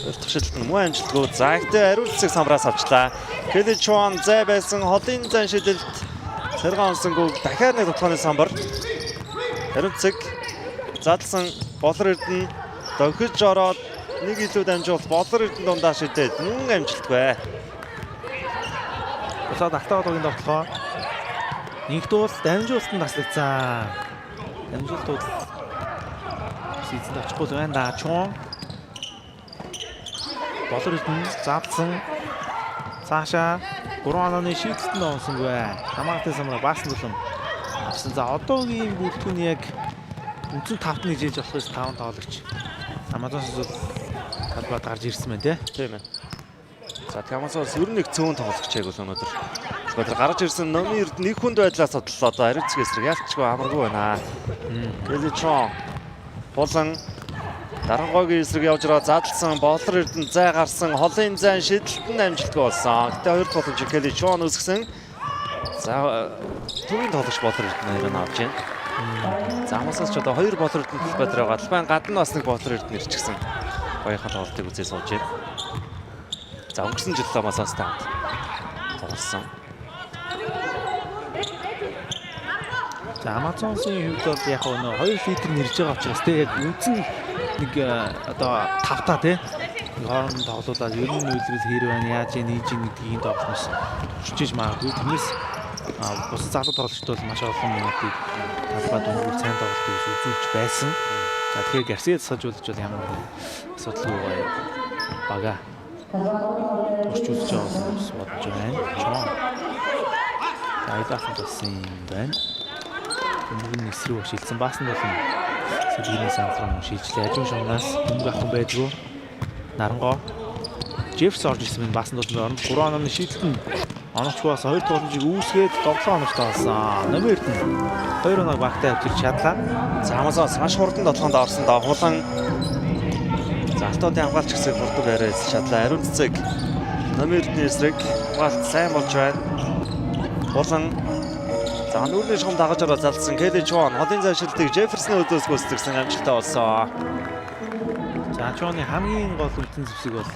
Хоёр дахь шилжилт нь муу амжилтгүй. За ихтэй ариун цэцэг самбраас авчлаа. Келли Чуан зай байсан холын зан шидэлт цэргэн онсонгүй дахиад нэг тутгааны самбар. Ариун цэцэг задлсан Болор Эрдэнэ дохиж ороод нэг илүү дамжуулт Болор Эрдэнэ дундаа шидээд мөн амжилтгүй. Бусаад Алтан одоогийн довтлогоо. Инхтуул дамжуулалт нь таслагдсан. Дамжуулалт бол эзэнд очихгүй л байна да. Чуун. Болор Эрдэнэ задлсан. Цаашаа 3 онооны шийдэлтэнд онсонгүй. Хамаатан самраа баасан тулам авсан. За одоогийн бүрэлдэхүүн яг үндсэн тавт нэг жиж болох байсан 5 тоглогч. Амазонс бол талбайд гарч ирсэн байна те. Тийм ээ. За тэгэхээр Амазонс ер нь нэг цөөн тоглогч яг бол өнөөдөр. Тэр гарч ирсэн Номын Эрдэнэ нэг хүнд байдлаас судлаа. Одоо ариун цэцгээс эсрэг ялчгүй амаргүй байна. Келли Чон Булан Дарангойгийн эсрэг явж байгаа задлсан Болор Эрдэнэ зай гарсан холын зайн шидэлт нь амжилтгүй болсон. Гэтэ хоёр дахь боломж Келли Чон үүсгэсэн. За төвийн тоглогч Болор Эрдэнэ хоёрыг авч байна. За Амазонс ч одоо хоёр Болор Эрдэнэ талбай дээр байгаа. Талбайн гадна бас нэг Болор Эрдэнэ ирчихсэн. Гоёхан тоглолтыг үзээ сууж байна. За өнгөрсөн жил Амазонстай хамт тоглосон. За Амазонсын хувьд бол яг нөө 2 литр нэрж байгаа учраас те яг үндсэн нэг одоо тавтаа те нэг хооронд тоглуулаад ер нь үйлрэл хэр байна яаж ийм ийж ийм гэдгийг тоглоноос турчиж магадгүй. Тэрнээс бусад залуу тоглогчд бол маш олон минутыг талбай дөнгөж сайн тоглолтыг үзүүлж байсан. За тэгэхээр Гарсиа засажуулж бол ямар нэгэн асуудалгүй гоё бага турч үзэж байгаа хүмүүс бодож байна. Чон. За айлаахан болсон юм байна. Бөмбөг нь эсрэг шилжсэн. Баасан болон сэргийний сан руу шилжлээ. Ажин шунаас бөмбөг авах хүн байдгүй. Нарангоо Джеффс орж ирсэн байна. Баасан болон оронд 3 онооны шийдэлт нь оновчгүй бас хоёр тогломжийг үүсгээд 7 оновчтой болсон. Номер Эрдэнэ 2 оноог багтаа авчирч чадлаа. За Амазонс маш хурдан дотлоонд орсон доо. Хулан за Алтуудын хамгаалч хэсэг хурдан байраа эзэлж чадлаа. Ариун цэцэг Номер Эрдэнэ эсрэг хамгаалт сайн болж байна. Хулан за нүүрний шум дагаж ороо залсан Келли Чон холын зайшилтыг Джефферсны өдөөс гүйцэтгсэн амжилттай болсон. За Чоны хамгийн гол үлдэн зэвсэг бол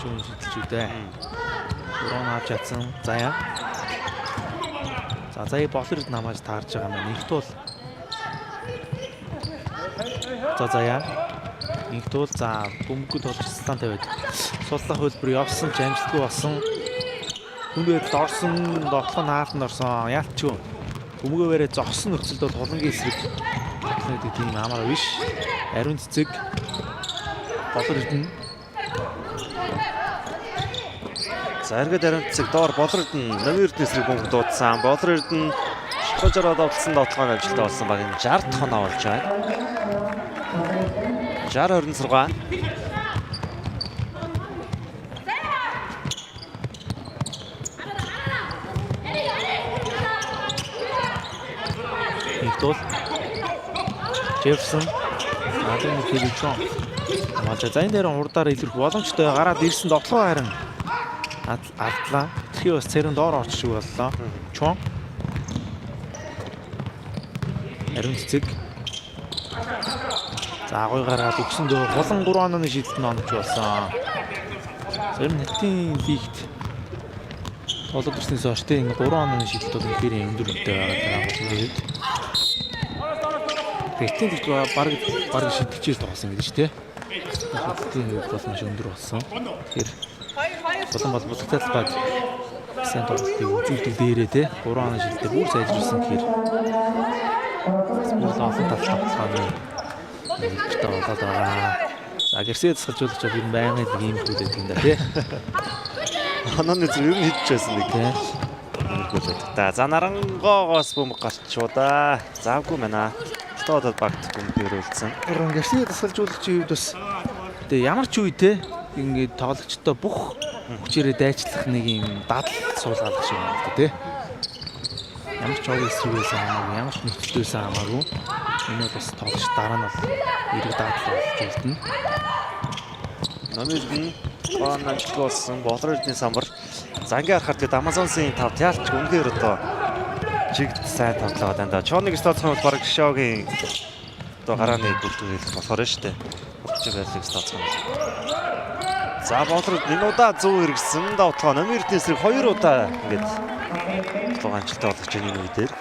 Чон шидэлж үдэ. Уран авч чадсан. Заяа. За заяа Болор Эрдэнэ хамааж таарж байгаа юм. Нэгтуул. За заяа. Нэгтуул за бөмбөгд болж цэцлэн тавиад суллах хөлбөр явсан ч амжилтгүй болсон. Хүнд байдалд орсон, довтлоо наалтанд орсон. Яалтчгүй. Бөмбөгөөрөө зогссон нөхцөлд бол хулангийн эсрэг тоглоно гэдэг тийм амар биш. Ариун цэцэг Болор Эрдэнэ. За эргээд ариун цэцэг доор Болор Эрдэнэ Номын Эрдэнэ эсрэг бөмбөг дуудсан. Болор Эрдэнэ шохож ороод довтлсон довтлогоо амжилттай болсон багийн 60 дахь оноо болж байна. 60-26. Нэгдүгээр Джефферсон наадмын Келли Чон. Хамгаалж. За энэ дээр хурдаар илэрх боломжтой гараад ирсэн довтлогоо харин алдлаа. Тэрхий бас цэрэн доор орчих шиг боллоо. Чон. Ариун цэцэг. За гоё гараад өгсөн дөө хулан 3 онооны шийдэлт нь оновч болсон. За ер нь хятадын лигт тоглоод ирснээс хойш те энэ 3 онооны шийдэлт бол үнэхээр өндөр үнэтэй байгаа даа. Хятадын лигт бараг шидэлчээр тоглосон гэдэг чи те. Хятадын хувьд бол маш өндөр болсон. Тэгэхээр Улаан бол бусад талбайд сайн тоглолтыг үзүүлдэг дээрээ те 3 онооны шийдэлтээр бүр сайжруулсан гэхээр бүр л олон талд тоглохын хэлбэртэй болоод байгаа. За Гарсиа засгалжуулагч бол ер нь байнгын нэг ийм хүү байдаг юм да тий. Онооны зүг ер нь хийж байсан нэг Тий. Мөргүүлээд. За нарангоогоос бөмбөг гарчуу да. Завгүй байна. Алтуудад багт бөмбөг өрөөлдсөн. Уран Гарсиа засгалжуулагчийн хувьд бас тэгээ ямар ч үе те ингээд тоглогчдоо бүх хүчээрээ дайчлах нэг юм дадал суулгаалах шиг байна л да тий. Ямар ч овын эсрэг байсан хамаагүй, ямар ч нөхцөлд байсан хамаагүй. Энэ бол бас тоглогч дараа нь бол эрэг дадал болж үлдэнэ. Номын Эрдэнэ он амжилтгүй болсон Болор Эрдэнэ самбар. За ингээ харахаар тэгээд Амазонсын тав ялч үнэхээр одоо чигт сайн тавтлаа байна да. Чоныг тооцох юм бол баг Шогийн одоо гарааны бүртгэл хэлэх болохоор шүү дээ. Урагч байрлалыг тооцох юм бол. За Болор энэ удаа зөв хэрэгсэн давталгаа номер эсрэг хоёр удаа ингээд тоглоом амжилттай болгож байгаа энэ үе дээр.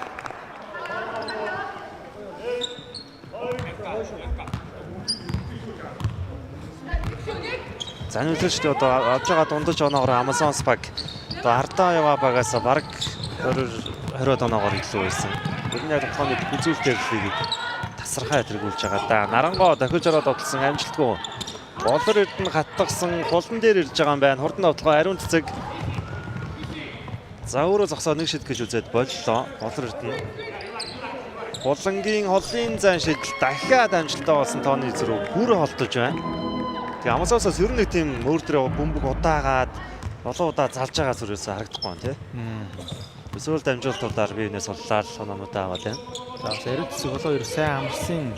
За нөлөөчд одоо авж байгаа дундаж оноогоор Amazon баг одоо Ардаа яваа багаас бараг 20 оноогоор илүү байсан. Ер нь яг тоглооны үзүүлэлтээр лигийг тасархай тэргүүлж байгаа да. Нарангоо дохиж ороод тоглосон амжилтгүй. Болор Эрдэнэ хаттгсан хулан дээр ирж байгаа юм байна. Хурдан тоглоо ариун цэцэг. За өөрөө зогсоо нэг шид гэж үзээд боллоо. Болор Эрдэнэ. Хулангийн холын зайн шидэл дахиад амжилттай болсон тооны зэрэг бүр холдож байна. Тэгээ Амазонсоос ер нь нэг тийм өөр төрөө бөмбөг удаагаад олон удаа залж байгаа зүрээс харагдахгүй байна тий. Эсвэл дамжуултуудаар бие биенээ суллаад оноонуудаа аваад байна. За бас ариун цэцэг болоо ер сайн амарсан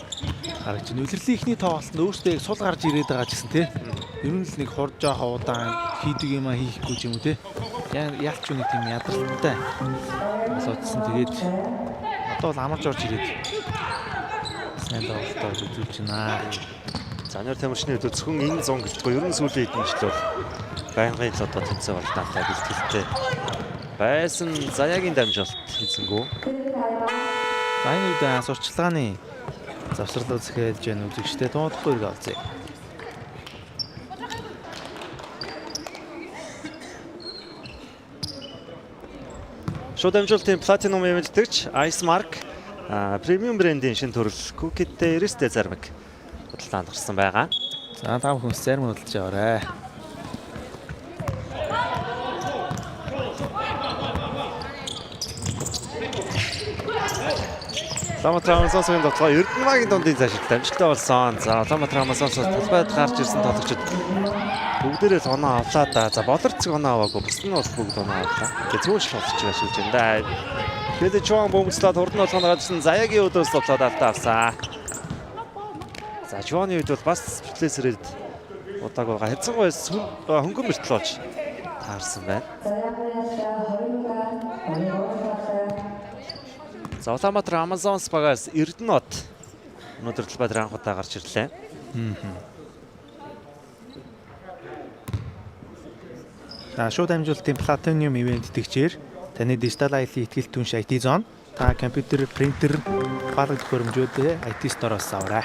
харагч. Үлрэлийн ихний тоглолтод өөртөө яг сул гарч ирээд байгаа ч гэсэн тий. Ер нь л нэг хурд жоохон удаан хийдэг юм а хийхгүй ч юм уу тий. Ялч үний тийм ядаралтай болоодсон. Тэгээд одоо бол амарч орж ирээд сайн тоглолтоо үзүүлж байна. За нэр тамирчны хувьд зөвхөн энэ зун гэлтгүй ер нь сүүлийн хэдэн жил бол байнгын л одоо тэмцээн уралдаантай бэлтгэлтэй байсан. Заяагийн дамжуулалт хийсэнгүү. За энэ үед сурчлагын завсарлаа зэхэлж байна үзэгчтэй туудахгүй иргэ олзъя. Шууд дамжуулалтын Platinum имэждэгч Ice Mark премиум брендийн шин төрөл Cookie-тэй 90-тэй зармаг худалдаанд гарсан байгаа. За та бүхэн зарим худалдаж аваарай. Улаанбаатар Амазонсын тоглоо Эрдэнэгийн дундын зашилт амжилттай болсон. За Улаанбаатар Амазонсоос талбайд гарч ирсэн тоглогчид бүгдээрээ л оноо авлаа да. За Болор цэг оноо аваагүй. Бусд нь бол бүгд оноо авлаа. Тэгээ зүүн шил тоглогч ашиглаж байна да. Тэгээд Чуан бөмбөцлоод хурдан болгоно гарч ирсэн Заяагийн өдөөс тоглоод алдаа авсан. За Чуаны үед бол бас плейсерээд удааг байгаа. Хэцэн гоё хөнгөн мөртлөө болж таарсан байна. За Улаанбаатар Амазонс багаас Эрдэнэт өнөөдөр талбай дээр анх удаа гарч ирлээ. За шууд дамжуулалтын Platinum event итгэгчээр таны дижитал аяллаа ихтгэл түнш IT zone та компьютер, принтер, ухаалаг төхөөрөмжүүдээ IT store-оос аваарай.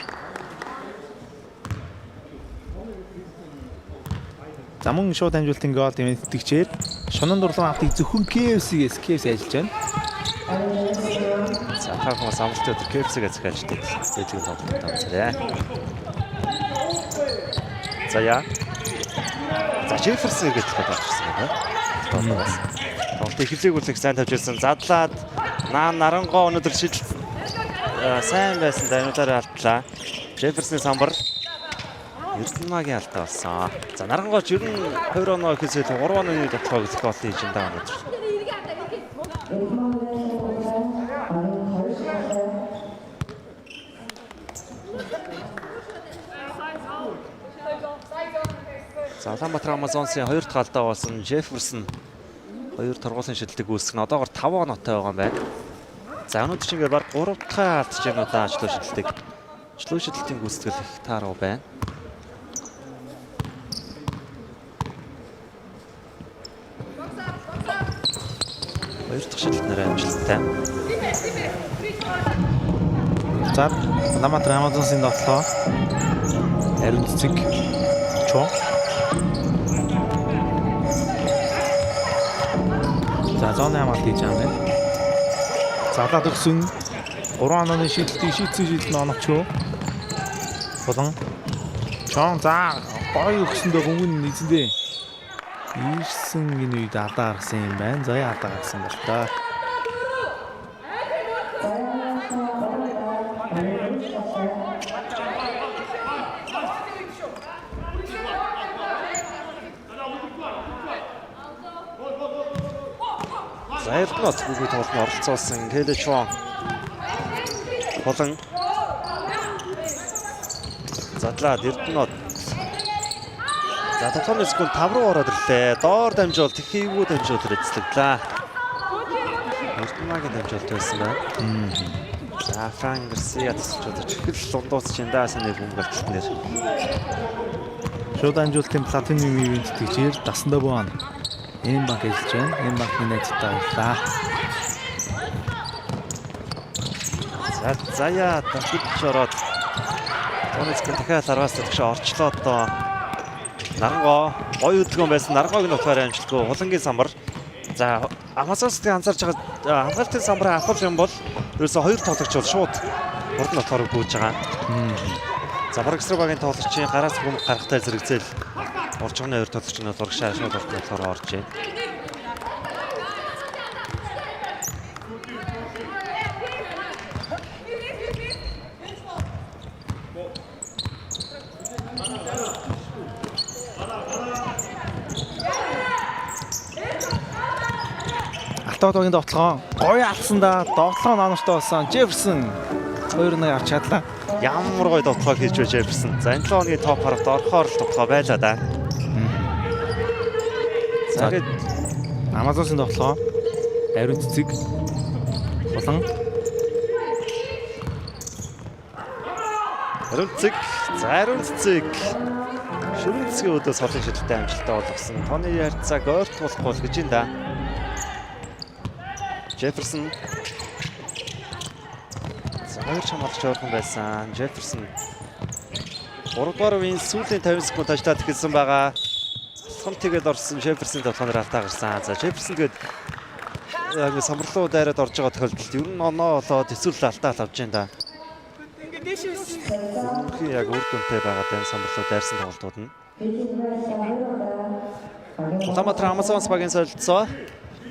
За мөн шууд дамжуулалтын Gold event итгэгчээр шунан дурлалын автыг зөвхөн KFC-гээс KFC ажиллаж байна. За та хүмүүс амралтын өдөр KFC-гээ захиалж тэд зээлгийн тоглолтод онцорой. За яа. За Джефферсон эргэж талбайд орж ирсэн байна. Тоглоомоос. Тоглолтын хилээгүүлэх сайн тавьж ирсэн. Задлаад наа нарангоо өнөөдөр шидэл сайн байсан дамжуулаараа алдлаа. Джефферсны самбар Эрдэнэгийн алдаа болсон. За нарангооч ер нь 2 оноо гэхээс илүү 3 онооны тоглоо гэх гол хийж энэ даа өнөөдөр. За Улаанбаатар Амазонсын хоёр дахь алдаа болсон Джефферсон хоёр торгуулийн шидэлтийг үүсгэн одоогор 5 оноотой байгаа юм байна. За өнөөдөр чинь ингээд баг 3 дахь алдаж байгаа удаа ажлуу шидэлтийг. Ажлуу шидэлтийн гүйцэтгэл их тааруу байна. Хоёр дахь шидэлт нэрээ амжилттай. За Улаанбаатар Амазонсын тоглоо ариун цэцэг Чун. За зооны хамгаалт хийж байгаа юм байна. Задлаад өгсөн 3 онооны шидэлтийг шийдсэн шидэлт нь оновчгүй. Булан Чон за гоё өгсөндөө бөмбөг нь эзэндээ ирсэн энэ үед алдаа гаргасан юм байна. Заяа алдаа гаргасан бол та. За Эрдэнэт бүгд тоглолтод оролцуулсан Кэлэ Чуан. Булан задлаад Эрдэнэт. За тоглоомын секунд 5 руу ороод ирлээ. Доор дамжуулалт, хийвгүй дамжуулалт эзлэгдлээ. Эрдэнэгийн дамжуулалт байсан байна. За Фран Гарсиа тасалж удаж их л дундууц чинь даа саний бөмбөг алтан дээр. Шууд амжуулалтын Platinum Event тэтгэжээр Дасандаа Буан М банк ажиллаж байна. М банкны найзтай баярлалаа. За заяа давхиж ороод Тонецк дахиад 10-аас тэгш орчлоо одоо. Нарангоо гоё хөдөлгөөн байсан. Нарангоог нь болохоор амжилтгүй. Хулангийн самбар. За Амазонсыг анзаарч байгаа хамгаалтын самбараа авах юм бол ерөөсө хоёр тоглогч бол шууд урд нь болохоор гүйж байгаа. За бараг эсрэг багийн тоглогчийн гараас бөмбөг гарахтай зэрэгцээл уржигны хоёр тоглогч нь бол урагшаа шууд урд нь болохоор орж байна. Алтан одоогийн довтлогоо гоё алдсан да. Довтлогоо нонортой болсон. Джефферсон 2-1 авч чадлаа. Ямар гоё довтлогоо хийж байж Джефферсон. За энэ 7 хоногийн топ 10-т орохоор л довтлогоо байлаа да. За тэгээд Амазонсын довтлогоо ариун цэцэг болон ариун цэцэг, за ариун цэцэг шүрэн цэцгийн өдөөс холын шидэлтэй амжилттай болгосон. Тооны харьцааг ойртуулахгүй л гэж юм да. Джефферсон. За хоёр чамаалагч ойрхон байсан. Джефферсон 3 дугаар үеийн сүүлийн 50 секунд ажиллаад эхэлсэн байгаа. Алхам тэгээд орсон Джефферсон тоглоомоор алдаа гарсан. За Джефферсон тэгээд яг самбарлуу дайраад орж байгаа тохиолдолд ер нь оноо болоод эсвэл алдаа л авч байна да. Ерөнхий яг үр дүнтэй байгаа даа самбарлуу дайрсан тоглолтууд нь. Улаанбаатар Амазонс багийн солилцоо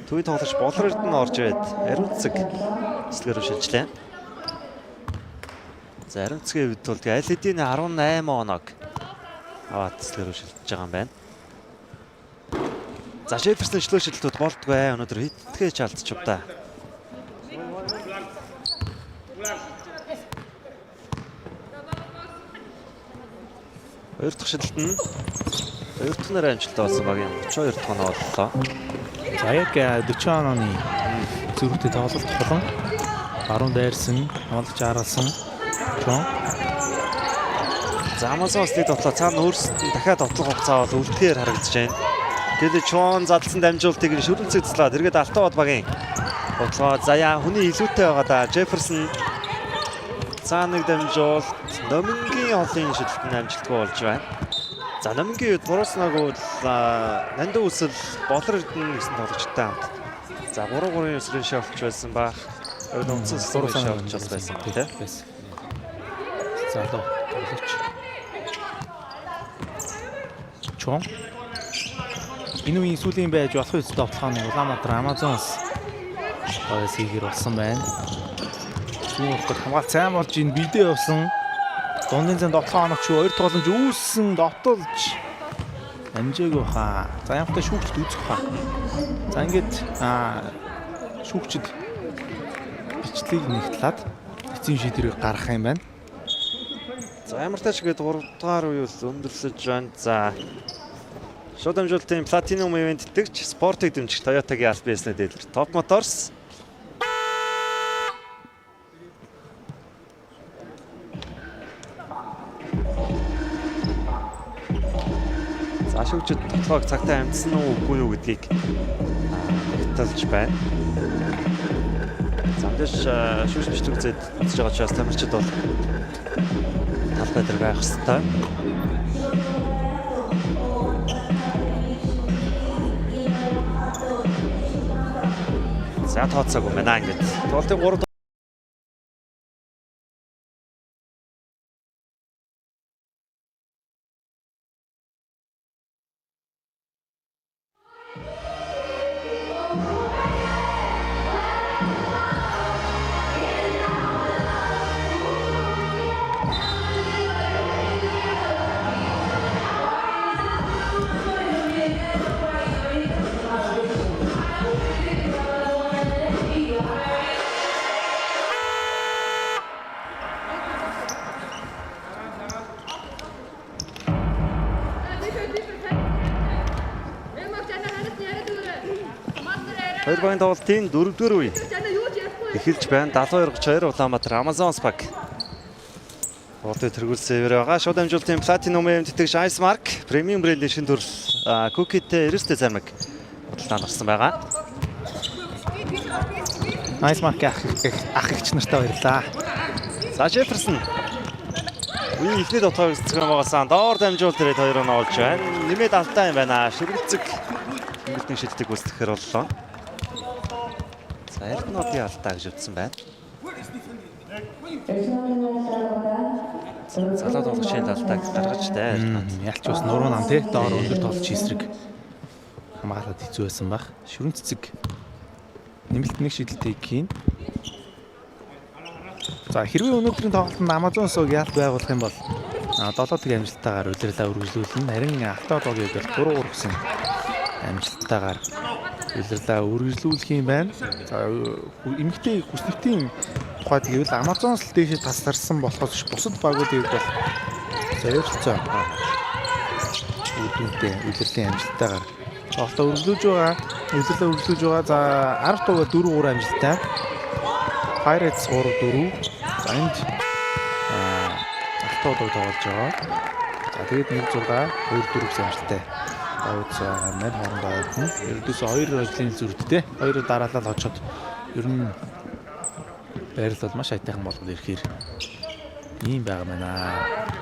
төвийн тоглогч Болор Эрдэнэ орж ирээд ариун цэцэг эсрэг рүү шилжлээ. За ариун цэцгийн хувьд бол аль хэдийн 18 оног аваад эсрэг рүү шилжиж байгаа юм байна. За Джефферсон шлөө шилжилтүүд болдгоо өнөөдөр хэдтгэж алдчих та. Хоёр дахь шилжилт нь хоёр дахь нэр амжилттай болсон багийн 32 дахь оноо боллоо. За яг 40 онооны зөрүүтэй тоглолт болон баруун дайрсан, хамгаалагч аргалсан. Чон За Амазонс дэд ботлоо цаана өөрсдөд нь дахиад отлох хугацаа бол үлдэхээр харагдаж байна. Гэтэл Чон задлсан дамжуултыг нь шүрэн цэцлээ. Тэргээд Алтан бод багийн ботлогоо заяа хүний илүүтэй байгаа да. Джефферсон цаана нэг дамжуулт Номингийн холын шидэлт нь амжилтгүй болж байна. За Номингийн үед бурууснааг бол Нандин үсэл Болор Эрдэнэ гэсэн тоглогчтой хамт. За 3-3-ын өсрийн шавч байсан бах. Үндсэн Гурван шавч бас байсан тий. байсан. Залуу тоглогч. Чон энэ үеийн сүүлийн байж болох үст довтлогоо нь Улаанбаатар Амазонс гоёс хийхэр болсон байна. Зүүн уртад хамгаалт сайн болж ин бидээ явсан. Дундын зэн довтлогоо оногч хоёр тогломж үүссэн довтолж амжаагүй хаа. За ямартай шүүгчд үзэх хаа. За ингээд шүүгчд бичлэгийг нэгтлээд эцсийн шийдвэрийг гаргах юм байна. За ямар тач гээд 3 дугаар үе бол өндөрлөж байна. За шууд амжуултын Platinum Event тэтгэгч спортыг дэмжих Toyota-гийн аль биесний дээлэр Top Motors. За шүүгчид тоглоог цагтаа амжсан уу үгүй юу гэдгийг нэгтэлж байна. За мэдээж шүүгч бичлэг үзээд үзэж байгаа учраас тамирчид бол талбай дээр байх хэвээр. За тооцоогүй байна ингээд. Тоглолтын 3 Хоёр багийн тоглолтын 4-р үе эхэлж байна. 72-32 Улаанбаатар Амазонс баг. Болтой тэргүүлсэн хэвээр байгаа. Шууд амжилтын Platinum тэтгэж Ice Mark премиум брендийн шин төрөл Cookie-тэй 99 замиг худалдаанд гарсан байгаа. Ice Mark ах эгч нартай баярлалаа. За Jefferson үеийн эхний дотоог зөкрөн байгуулсан. Доор дамжуулт ирээд 2 оноо олж байна. Нэмээд алдаа юм байна. Шүргэлцэг тэмгэлтийн шиддэг гүйцэтгэхээр боллоо. За Эрдэнэдийн алдаа гэж үздсэн байна. Залуу тоглогчийн алдааг гаргаж тай Эрдэнэд. Ялч бас нуруу нам тий доор өндөр тоглож эсрэг хамгаалаад хэцүү байсан баг. Шүрэн цэцэг нэмэлт нэг шидэлтийг хийн. За хэрвээ өнөөдрийн тоглолтод Amazon сууг ялт байгуулах юм бол 7-1 амжилттайгаар улирлаа үргэлжлүүлнэ. Харин Алтан одоогийн хувьд бол 3-3 гэсэн амжилттайгаар улирлаа үргэлжлүүлэх юм байна. За эмэгтэй хүснэгтийн тухайд гэвэл Amazon-с л дээшээ тасарсан болохоос биш бусад багуудын хувьд бол зориулцоо үр дүнтэй улирлын амжилттайгаар тоглолтоо үргэлжлүүлж байгаа. Улирлаа үргэлжлүүлж байгаа. За 10 дугаар 4-3 амжилттай. Pirates 3-4. За энд Алтан удаг тоглож байгаа. За тэгээд 1-6 2-4 гэсэн амжилттай. Давид маань хоорондоо ойртно. Ердөөсөө хоёр ажлын зүрдтэй. Хоёр дараалал очоод ер нь байрлал бол маш айтайхан болгоод ирэхээр ийм байгаа байна.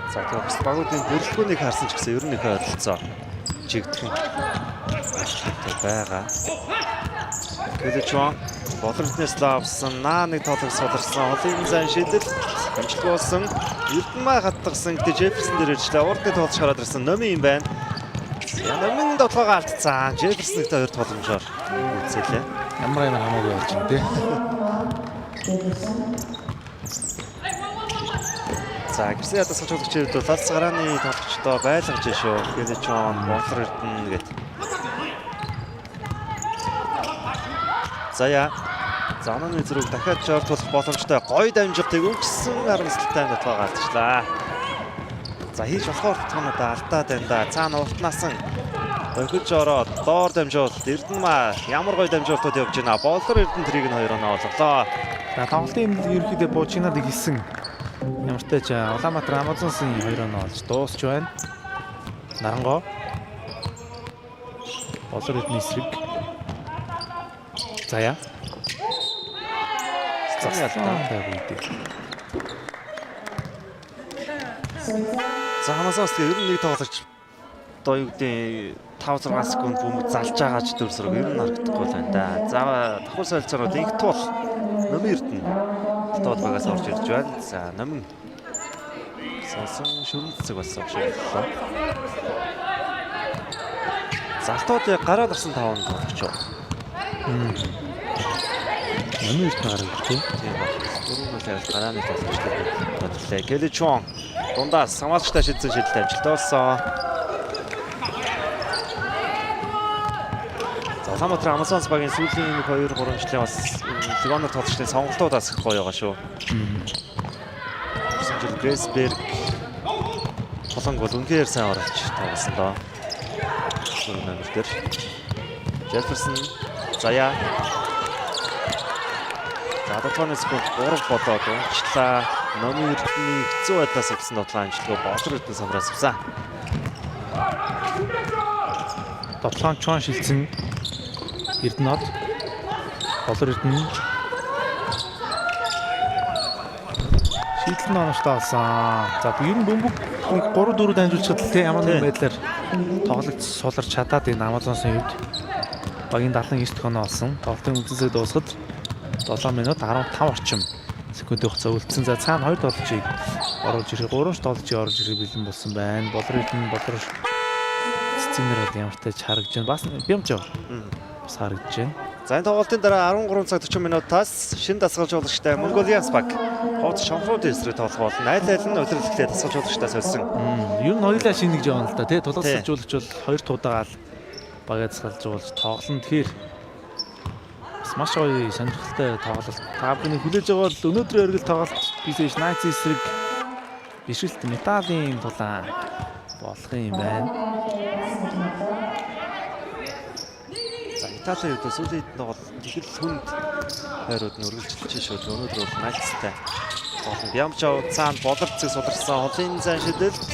За тэгэхээр бас багуудын бүрэлдэхүүнийг харсан ч гэсэн ер нь их ойролцоо чигдэх байгаа. Кэлэчван Болорднес лавсан наа нэг тоглог суларсан холын зан шидэл амжилтгүй болсон. Эрдэнмаа хаттгсан гэдэг Джефферсон дээр иржлээ. Урд нэг тоглож гараад ирсэн Номин юм байна. Номин тоглоогоо алдсан. Джефферсон нэгтэй хоёр тогломжоор үүсэлээ. Ямар ямар хамаагүй болж байна те. За гэрсэн ядас жуулагчийн хувьд бол лалц гарааны тоглогчдоо байлгаж шүү. Кэлэчван Болор Эрдэнэ гэдэг. Заяа. За онооны зэрэг дахиад жор тулах боломжтой гоё дамжуултыг өгсөн харамсалтай нотгоо алдчихлаа. За хийж болохоор тоноо алдаад байна да. Цаана уртнаас нь дохиж ороод доор дамжуулалт Эрдэнэмаа ямар гоё дамжуултууд явж байна. Болор Эрдэнэ тэрийг нь хоёр оноо олголоо. За тоглолтын өмнө ерөнхийдөө буучинаад ихсэн. Ямартай ч Улаанбаатар Амазонсын хоёр оноо олж дуусч байна. Нарангоо. Болор Эрдэнэ эсрэг. Заяа. Заяа алдаа. Байггүй дээ. За Амазонс тэгээ ер нь нэг тоглогч одоо юу гэдэг 5 6 секунд бөмбөг залж байгаа ч дүр зураг ер нь харагдахгүй л байна да. За давхар солилцоонууд инх тул Номин Эрдэнэ тод багаас орж ирж байна. За Номин сонсон шүрэн цэцэг болсон шиг боллоо. Залтууд яг гараад ирсэн таван тоглогч юу? Номин Эрдэнэ гараад ирсэн. Тийм байна. Дөрөв бол яг гарааны тоглогчдод бодлоо. Гэлэчон дундаас хамгаалагчтай шидсэн шидэлт амжилттай болсон. За Улаанбаатар Амазонс багийн сүүлийн 2 3 жилийн бас легионер тоглогчдын сонголтууд бас их гоё байгаа шүү. Өнгөрсөн жил Гресберг Туланг бол үнэхээр сайн оруулж тоглосон доо. Дөрөв номер дээр. Джефферсон Заяа. За дотооны секунд 3 болоод унчлаа. Номын Эрдэнэ хэцүү байдлаас өгсөн дотлоо амжилтгүй Болор Эрдэнэ самраас авсан. Дотлоон чон шилжсэн Эрдэнэд Болор Эрдэнэ шийдэл нь оновчтой олсон. За ер нь бөмбөг нэг 3 4 дамжуулчихад л те ямар нэгэн байдлаар тоглогч суларч чадаад энэ Амазонсын хувьд багийн 79 дэх оноо олсон. Тоглолтын үндсээ дуусахад 7 минут 15 орчим секундын хугацаа үлдсэн. За цаана 2 тоглогчийг оруулж ирэх, 3 тоглогчийг оруулж ирэх бэлэн болсон байна. Болор Эрдэнэ Болор цэцэгнэр бол ямартай ч харагдаж байна. Бас бямжоо. Бас харагдаж байна. За энэ тоглолтын дараа 13 цаг 40 минутаас шин дасгалжуулагчтай Mongolians баг ховд шонхруудын эсрэг тоглох болно. Айл айл нь улирлэлтэй дасгалжуулагчтай сольсон. Ер нь хоёулаа шинэ гэж явна л да тий. Тулаас Тий. дасгалжуулагч бол хоёр туудагаал багаа дасгалжуулж тоглоно. Тэгэхээр бас маш гоё сонирхолтой тоглолт. Та бүхний хүлээж байгаа бол өнөөдрийн оргил тоглолт BCH Knights эсрэг бишрэлт металлын тулаан болох юм байна. За Италийн хувьд сүүлийн хэдэн тоглолт их л хүнд хайрууд нь үргэлжилж шүү. Өнөөдөр бол Knights-тай Тоглолт Бямчаа цаана Болор цэг суларсан холын зан шидэлт.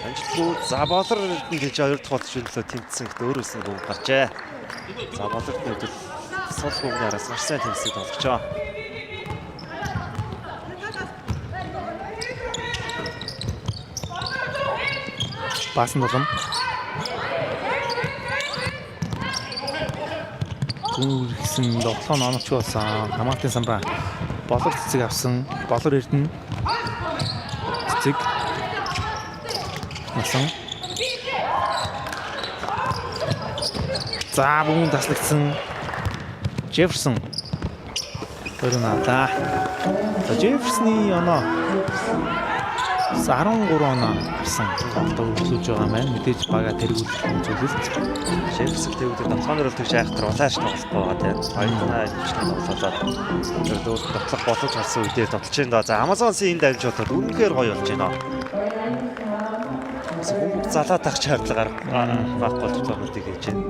Амжилтгүй. За Болор эрдэнэ гэж хоёр дахь болч төлөө тэмцсэн гэхдээ өөрөөс нь бөмбөг гарчээ. За Болор эрдэнэ сул бөмбөгийн араас маш сайн тэмцсэн тоглогчоо. Баасан дулам. Зүүн үргэсэн довтлоо оновч болсон. Хамаатын самбаа Болор цэцэг авсан. Болор Эрдэнэ цэцэг насан. За бүүн таслагдсан. Джефферсон өрн авлаа. За Джефферсны оноо 13 оноо авсан тоглолтоо үргэлжлүүлж байгаа юм байна. Мэдээж бага тэргүүлэх үзүүлэлт. Джефферсон тэргүүлэх довтлооны рол тэгш айхтар улааш тоглохгүй байгаа тийм. Хоёрдугаар ажилчны тоглолоод тэр дүүрт довтлох боломж гарсан үедээ довтлож байна да. За Амазонсын энд дамжуулаад үнэхээр гоё болж байна. Хүмүүст залаад авах шаардлага гарахгүй болж тоглолтыг хийж байна.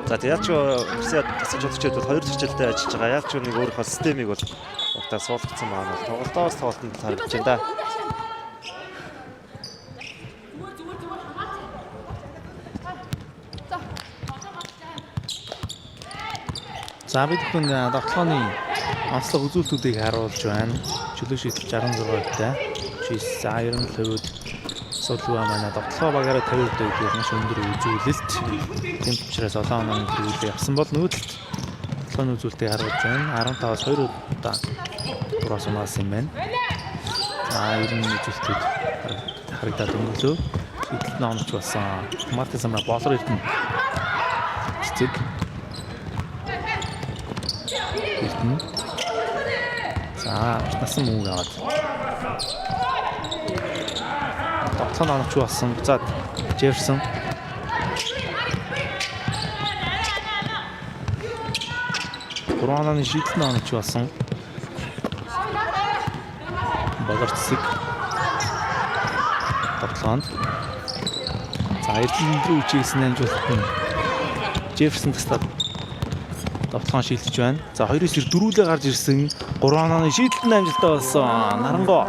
За тэг ялч Русия тасаж чадчих бол хоёр хичээлтэй ажиллаж байгаа. Ялч нэг өөрийнхөө системийг бол багтаа суулгацсан байгаа нь тоглолтоос тоглолтод харагдаж байна да. За бид бүхэн довтлооны онцлог үзүүлэлтүүдийг харуулж байна. Чөлөө шийдэл 66%-тай. 39 за 97% асуудалгүй манай довтлогоо багаараа 50% гэдэг маш өндөр үзүүлэлт. Тийм учраас олон онооны тэргүүлээ авсан бол нүүдэлт довтлооны үзүүлэлтийг харуулж байна. 15-аас 2 удаа дураас унаасан юм байна. За 90 үзүүлэлтүүд харагдаад өнгөлөө. Шийдэлт нь оновч болсон. Мартин самраа Болор Эрдэнэ цэцэг Эрдэнэ. За урт насан мөнгө аваад. Довтлоо оновч болсон. Буцаад Джефферсон. Гурван онооны шийдэл нь оновч болсон. Болор цэцэг. Довтлоонд. За Эрдэнэ рүү чиглэсэн амжилт нь Джефферсон таслаад довтлоон шилжиж байна. За 2-9 дөрүүлээ гарч ирсэн. 3 онооны шийдэлт нь амжилттай болсон. Нарангоо.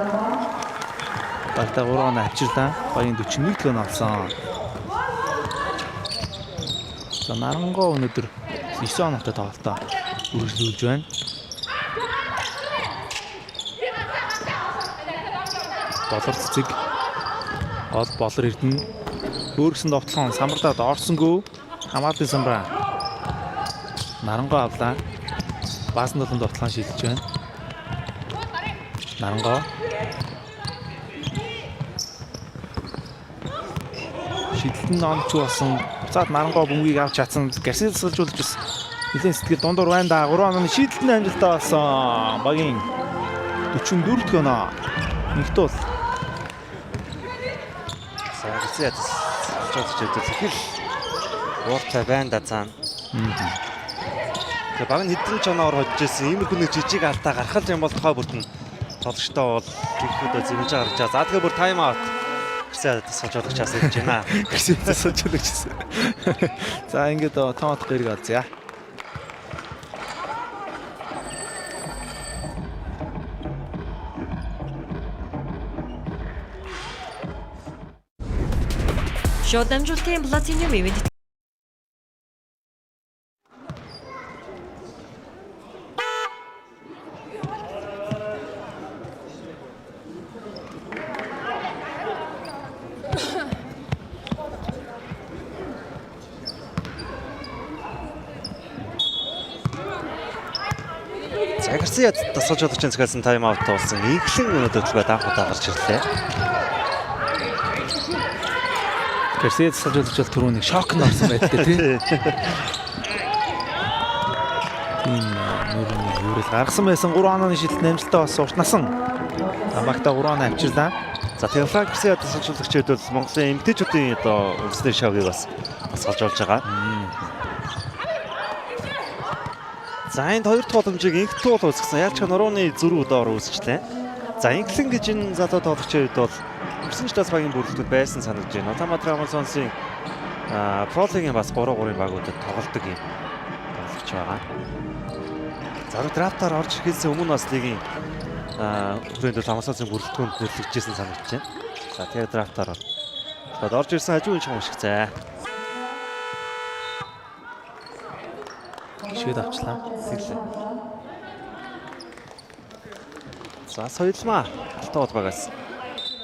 Багтаа 3 оноо авчирлаа. Багийн 41 дэх оноо авсан. За Нарангоо өнөөдөр 9 оноотой тоглолтоо үргэлжлүүлж байна. Болор цэцэг гол Болор Эрдэнэ өөрсөн довтлоон самбардаад орсонгүй. Хамаатын самбаа Нарангоо авлаа. Баасан дулаан довтлоон шилжиж байна. Нарангоо шидэлт нь оновч болсон. Буцаад Нарангоо бөмбөгийг авч чадсан. Гарсил засалжуулж бас нэлээд сэтгэл дундуур байна да. 3 онооны шийдэлт нь амжилттай болсон. Багийн 44 дэх оноо. Нэгт бол За Русия тасалжуулж байдаг. Их л ууртай байна да цаана. Тэгээ баг нь хэдэн ч оноор хожиж ирсэн. Иймэрхүү нэг жижиг алдаа гарах юм бол тухай бүрт нь тоглогчтой бол ерөнхийдөө зэмж гарч байгаа. За тэгээ бүр тайм аут. Русия тасалжуулагчаас ирж байна. Гарсил засалжуулагч. За ингээд тоомот гэрэг олзъя. Шууд дамжуулалтын Platinum Event. За Гарсия тасалжуулагчийн захиалсан тайм аут болсон. Инглэн өнөөдөр төлбөр анх удаа гарч ирлээ. Гарсия засалжуулагч бол түрүү нэг шок нь орсон байдaltaй тий. Тийм нүүрний юурэл гаргасан байсан 3 онооны шийдэлт амжилттай болсон. Урт насан. За багтаа 3 оноо авчирлаа. За тэгээ Франк Гарсия тасалжуулагчид бол Монголын эмэгтэйчүүдийн одоо үндэсний шоугийг бас тасгалжуулж байгаа. За энд хоёр дахь боломжийг инх туул үүсгэсэн. Ялч нурууны зөрүү доор үүсчлээ. За Инглэн гэж энэ залуу тоглогчийн хувьд бол өнгөрсөн жилээс багийн бүрэлдэхүүн байсан санагдаж байна. Улаанбаатар Амазонсын Пролигийн бас 3-3-ын багуудад тоглодог юм тоглогч байгаа. За драфтаар орж ирэхээс өмнө бас лигийн хүрээнд бол Амазонсын бүрэлдэхүүнд нэрлэгдэжсэн санагдаж байна. За тэгэхээр драфтаар бол орж ирсэн хажуугийн чухам шиг зай. Шид авчлаа. Тэглээ. За соёлмаа Алтан багаас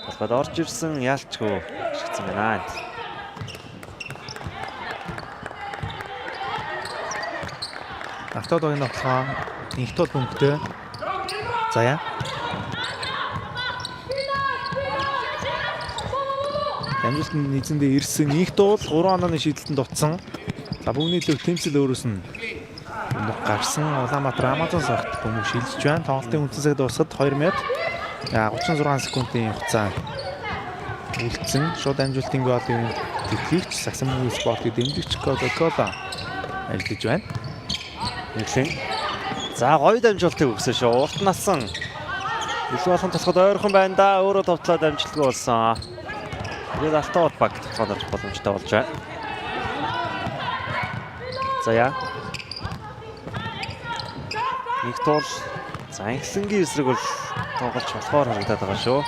талбайд орж ирсэн яалчгүй шигдсэн байна. Алтан багийн тоглохоо инх тул бөмбөгтэй. Заяа. Дамжуултанд эзэндээ ирсэн инх тул 3 онооны шийдэлтэнд дутсан. За бөмбөний төлөв тэмцэл өөрөөс нь бөмбөг гарсан. Улаанбаатар Амазон сагт бөмбөг шилжиж байна. Тоглолтын үндсэн цаг дуусахад 2 минут 36 секундын хугацаа үлдсэн. Шууд дамжуултын голын тэтгэгч Сагсан мөнгө спортыг дэмжигч Кока-Кола ажиллаж байна. Нэглэн. За гоё дамжуултыг өгсөн шүү. Урт насан. Илүү болгон тосгод ойрхон байна да. Өөрөө товтлоод амжилтгүй болсон. Тэгээд Алтан баг тоглоод орох боломжтой болж байна. За яа. Нэг тул за инхлэнгийн эсрэг бол тоглож болохоор харагдаад байгаа шүү.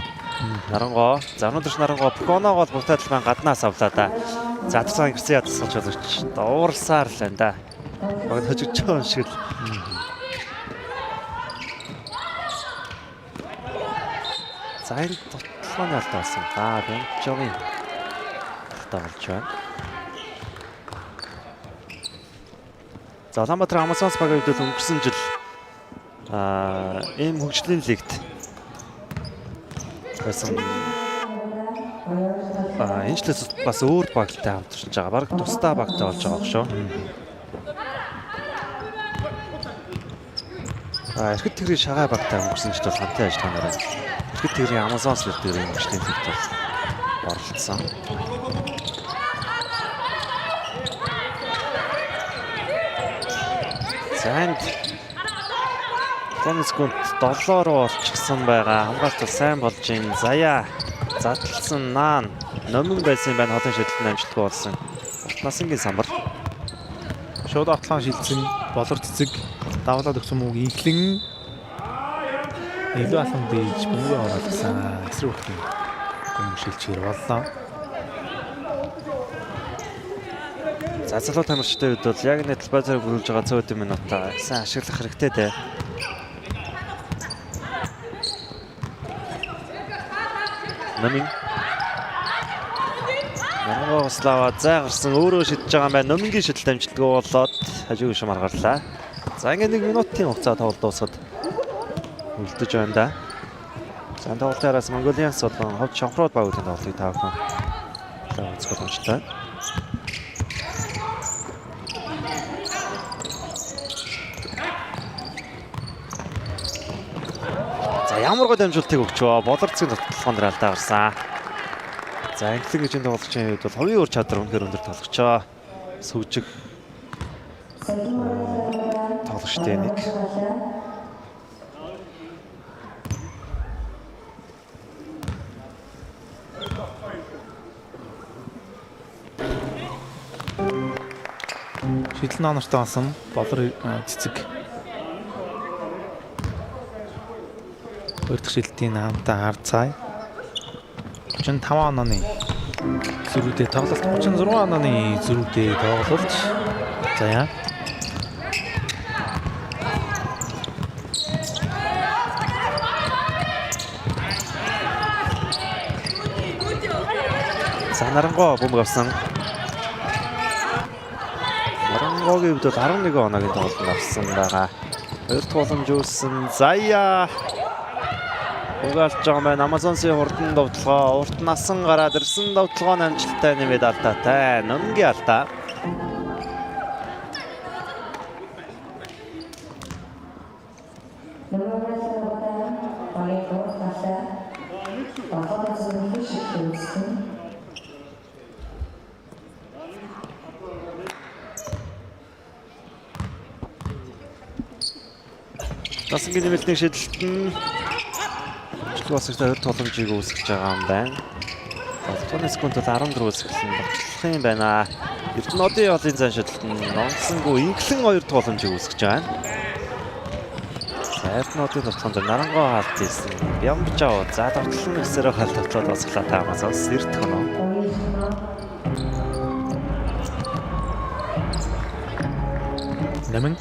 Нарангоо. За өнөөдөр Нарангоо Пконоогоо бол бутаа талбайн гаднаас авлаа да. За атсан гэрсэн ядсалж болгоч. Дуурсаар л байна да. Баг хожигч байгаа юм шиг л. За энэ тоталгааны алдаа болсон. За Бямчогийн алдаа болж байна. За Улаанбаатар Амазонс багийн хувьд бол өнгөрсөн жил ийм хөгжлийн лигт байсан. Энэ жилээс бас өөр багтай хамтарч байгаа. Бараг тусдаа багтай болж байгаа шүү. Эрхэт Тэнгэрийн шагаа багтай өнгөрсөн жил бол хамтын ажиллагаанаар байна. Эрхэт Тэнгэрийн Амазонс лиг дээр энэ хөгжлийн лигт бол оролцсон. За энд 7 секунд 7 руу олчихсан байгаа. Хамгаалт бол сайн болж байна. Заяа задлсан наан номин байсан юм байна. Холын шийдэлт амжилтгүй болсон. Уртнасангийн самбар. Шууд отлон шилжсэн болор цэцэг давлаад өгсөн мөг инхлэн илүү алхам дээж бөмбөгөө оруулсан. Эсрэг бүхний бөмбөг шилжихэр боллоо. За залуу тамирчдын хувьд бол яг нэг талбай зэрэг бүрүүлж байгаа цөөхөн минутаа сайн ашиглах хэрэгтэй дээ. Номин. Нарангоо Слава зай гарсан өөрөө шидэж байгаа юм байна. Номингийн шидэлт амжилтгүй болоод хажууг шумаар гарлаа. За ингээд 1 минутын хугацаа тоглолт дуусахад үлдэж байна да. За тоглолтын араас Mongolians болон Ховд Шонхрууд багуудын тоглолтыг та бүхэн үзэх боломжтой. За ямар гой дамжуултыг өгчөө. Болор цэцгийн тоглолтын дээр алдаа гарсан. За инглин гэж энэ тоглогчийн хувьд бол хувийн ур чадвар үнэхээр өндөр тоглогчоо. Сүжих тоглогчтой нэг. Шийдэл нонортой болсон болор цэцэг. Хоёр дахь шилтийн хамтаа харцгаая. 35 онооны зөрүүтэй тоглолт 36 онооны зөрүүтэй тоглолт. За яа. За Нарангоо бөмбөг авсан. Нарангоогийн хувьд бол 11 оноогийн тоглолтод авсан байгаа. Хоёр дахь боломж үүссэн. Заяа угаалж байгаа юм байна. Амазонсын хурдан довтлогоо урт насан гараад ирсэн довтлогоо нь амжилттай нэмээд алдаатай. Номгийн алдаа. Насангийн нэмэлтний шийдэлт нь амжилтгүй болсон хоёр боломжийг үүсгэж байгаа юм байна. 7 секунд бол 14 сэтгэлэн багтлах юм байна. Эрдэнэ одын олын зан шийдэлт нь нонсонгүй инглэн хоёр боломжийг үүсгэж байгаа. За Эрдэнэтийн тоглолтын дээр нарангоо хаалт хийсэн. Бямбжао за тоглолт нь гэсээрээ хаалт тоглоод босглаа та Амазонс 90 дэх оноо. Намин.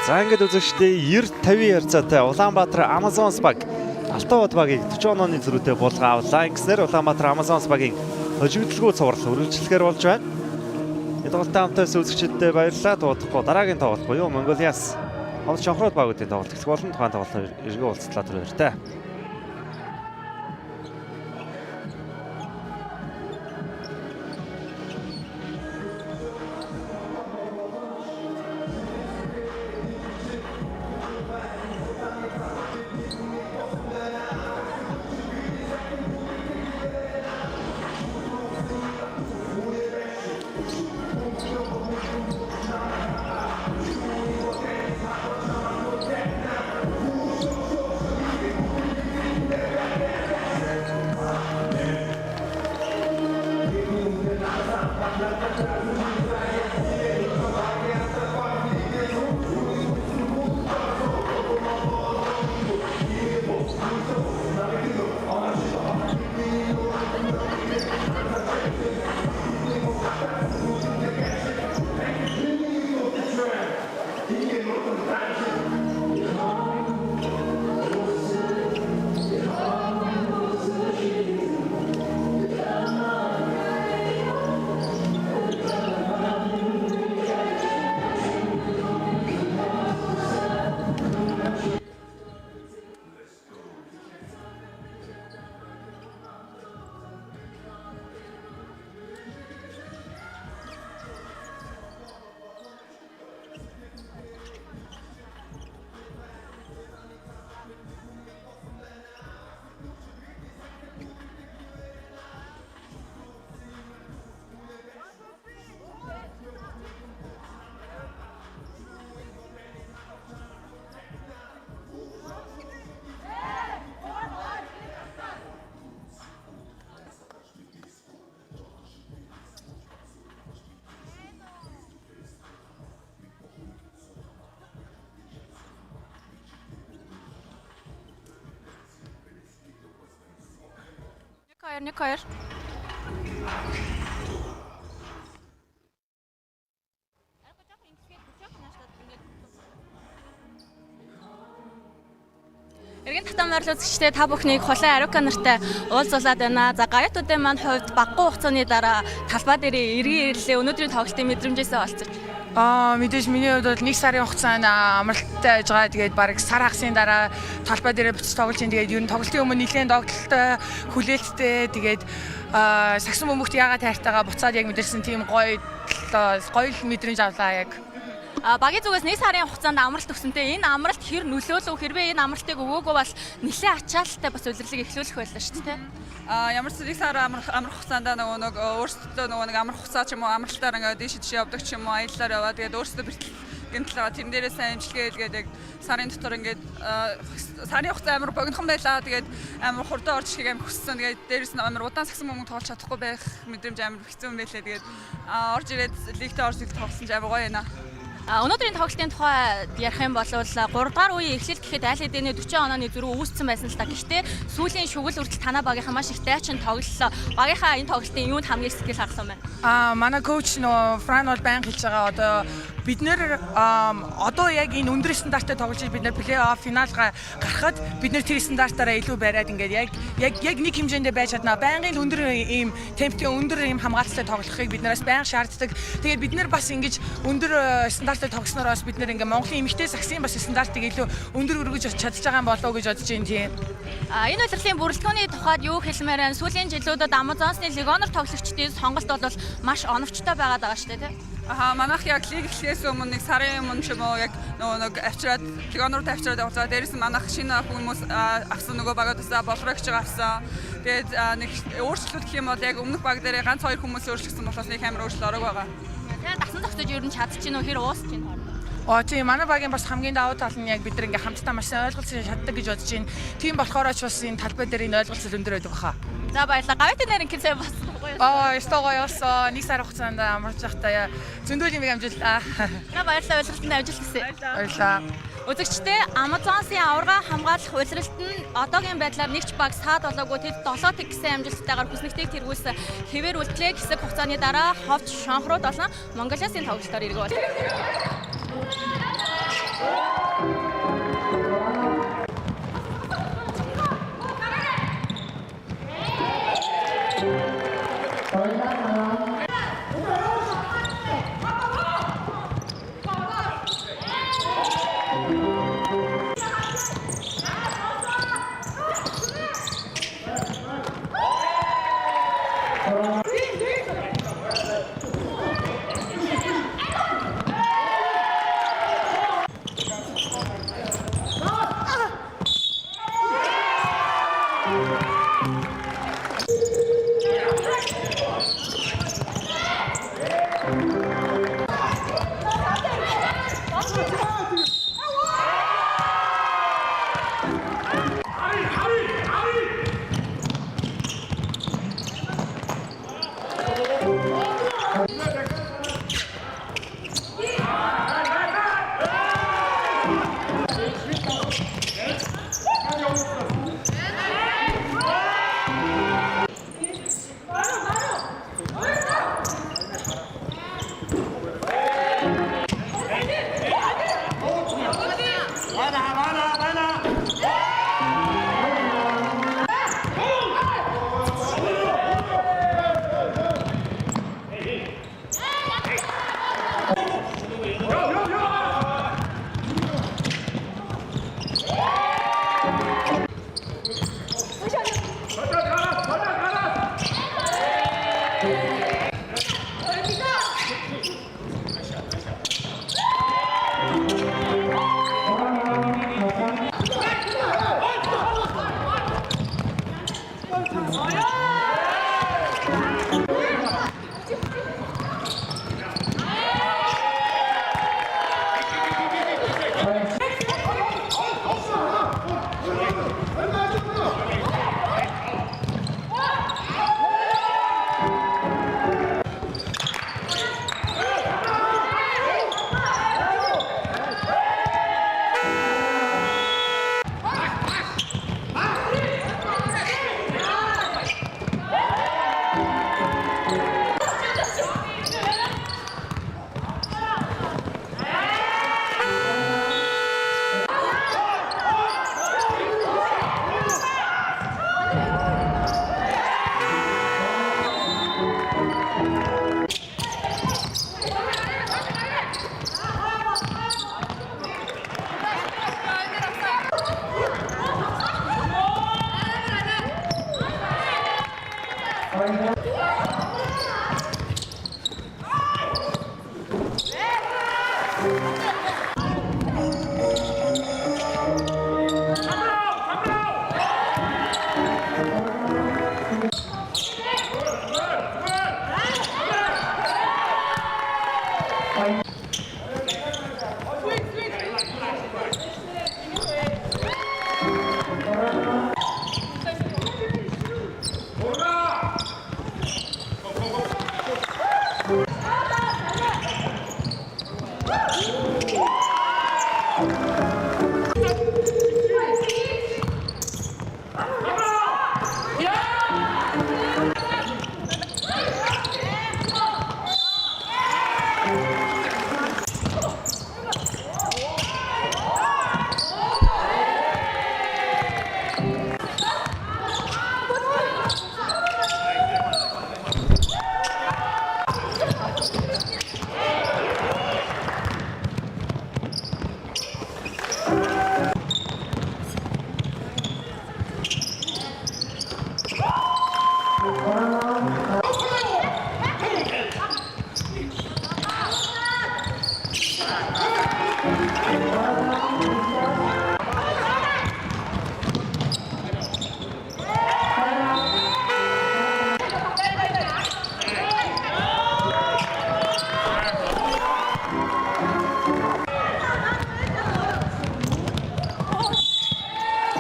За ингээд үзэгчдээ 90-50 харьцаатай Улаанбаатар Амазонс баг Алтан бод багийг 40 онооны зөрүүтэй булгаа авлаа. Ингэснээр Улаанбаатар Амазонс багийн хожигдлгүй цуврал үргэлжлэхээр болж байна. Энэ тоглолтын хамтаас үзэгчдэд баярлалаа. Дуудахгүй дараагийн тоглолт буюу Монголиас Хонц Чонхроод багуудын тоглолт эхлэх болон тухайн тоглолтоор эргэн уулзтлаа түр баяртай. Нэг 2 1 2. Эргэн татан морил үзэгчдээ та бүхнийг хулан Арука нартай уулзуулаад байна. За гаятуудын маань хувьд багагүй хугацааны дараа талбай дээр эргэн ирлээ. Өнөөдрийн тоглолтын мэдрэмжээсээ олцож. Мэдээж миний хувьд бол 1 сарын хугацаанд амралттай байж байгаа. Тэгээд бараг сар хагасын дараа талбай дээрээ буцаж тоглож чинь. Тэгээд ер нь тоглолтын өмнө нэлээд догтлолтой, хүлээлттэй. Тэгээд сагсан бөмбөгт яагаад хайртайгаа буцаад яг мэдэрсэн тийм гоё гоё л мэдрэмж авлаа яг. Багийн зүгээс 1 сарын хугацаанд амралт өгсөнтэй энэ амралт хэр нөлөөлөв, хэрвээ энэ амралтыг өгөөгүй бол нэлээд ачаалттай бас улирлыг эхлүүлэх байлаа шүү дээ. Ямар ч нэг сар амрах хугацаанд нөгөө нэг өөрсдөө нөгөө нэг амрах хугацаа ч юм уу амралтаар ингээд дээш тийш явдаг ч юм уу аяллаар яваа. Тэгээд өөрсдөө бэртэл гэмтэл байгаа. Тэрэн дээрээ сайн имчилгээ хийлгээд яг сарын дотор ингээд сарын хугацаа амар богинохон байлаа. Тэгээд амар хурдан орж ирэхийг амар хүссэн. Тэгээд дээрээс нь амар удаан сагсан бөмбөг тоглож чадахгүй байх мэдрэмж амар хэцүү юм байлээ. Тэгээд орж ирээд лигтээ орж ирээд тоглосон ч амар гоё байна. Өнөөдрийн тоглолтын тухай ярих юм бол 3 дугаар үеийн эхлэл гэхэд аль хэдийн 40 онооны зөрүү үүссэн байсан л та. Гэхдээ сүүлийн шүгэл хүртэл танаа багийнхаа маш их дайчин тоглолоо. Багийнхаа энэ тоглолтын юунд хамгийн их сэтгэл хангалуун байна? Манай коуч нөө Фран бол байнга хэлж байгаа одоо бид нэр одоо яг энэ өндөр стандарттай тоглож бид нэр плей-офф финалгаа гарахад бид нэр тэр стандартаараа илүү бариад ингээд яг яг яг нэг хэмжээндээ байж чадна. Байнгын өндөр ийм темптэй өндөр ийм хамгаалалттай тоглохыг бид нараас байнга шаарддаг. Тэгээд бид нэр бас ингэж өндөр стандарттай тоглосноор бас бид нэр ингээд Монголын эмэгтэй сагсын бас стандартыг илүү өндөр өргөж чадж байгаа юм болов уу гэж бодож байна тийм. Энэ улирлын бүрэлдэхүүний тухайд юу хэлмээр байна? Сүүлийн жилүүдэд Амазонсны легионер тоглогчдын сонголт бол маш оновчтой байгаад байгаа шүү дээ, тийм. Манайх яг лиг эхлэхээс өмнө нэг сарын өмнө ч юм уу яг нөгөө нэг авчираад легионерууд авчираад явуулаа. Дээрээс нь манайх шинэ хүмүүс авсан нөгөө багуудасаа болрогч авсан. Тэгээд нэг өөрчлөлт гэх юм бол яг өмнөх баг дээр ганц хоёр хүмүүс өөрчлөгдсөн болохоос нэг амар өөрчлөлт ороог байгаа. Тэгээд дасан зохицож ер нь чадчих нь хэр уусч чинь хоорондоо. Тийм манай багийн бас хамгийн давуу тал нь яг бид нар ингээ хамтдаа маш сайн ойлголцож чаддаг гэж бодож байна. Тийм болохоор ч бас энэ талбай дээр энэ ойлголцол өндөр байдаг баха. За баярлалаа. Гавьтын нэр ингэ сайн бас гоё. Аа, ёстой гоё болсон. Нэг сар хугацаанд амарч байхдаа зөндөл юм амжилтлаа. Баярлалаа, улиралтанд амжилт хүсье. Баярлалаа. Үзэгчдээ Амазонсын аварга хамгаалах улиралт нь одоогийн байдлаар нэг ч баг саад болоогүй тэд 7-1 гэсэн амжилттайгаар хүснэгтийг тэргүүлсэн хэвээр үлдлээ. Хэсэг хугацааны дараа Ховч Шонхрууд болон Монголиасын тоглолтоор эргэн бол.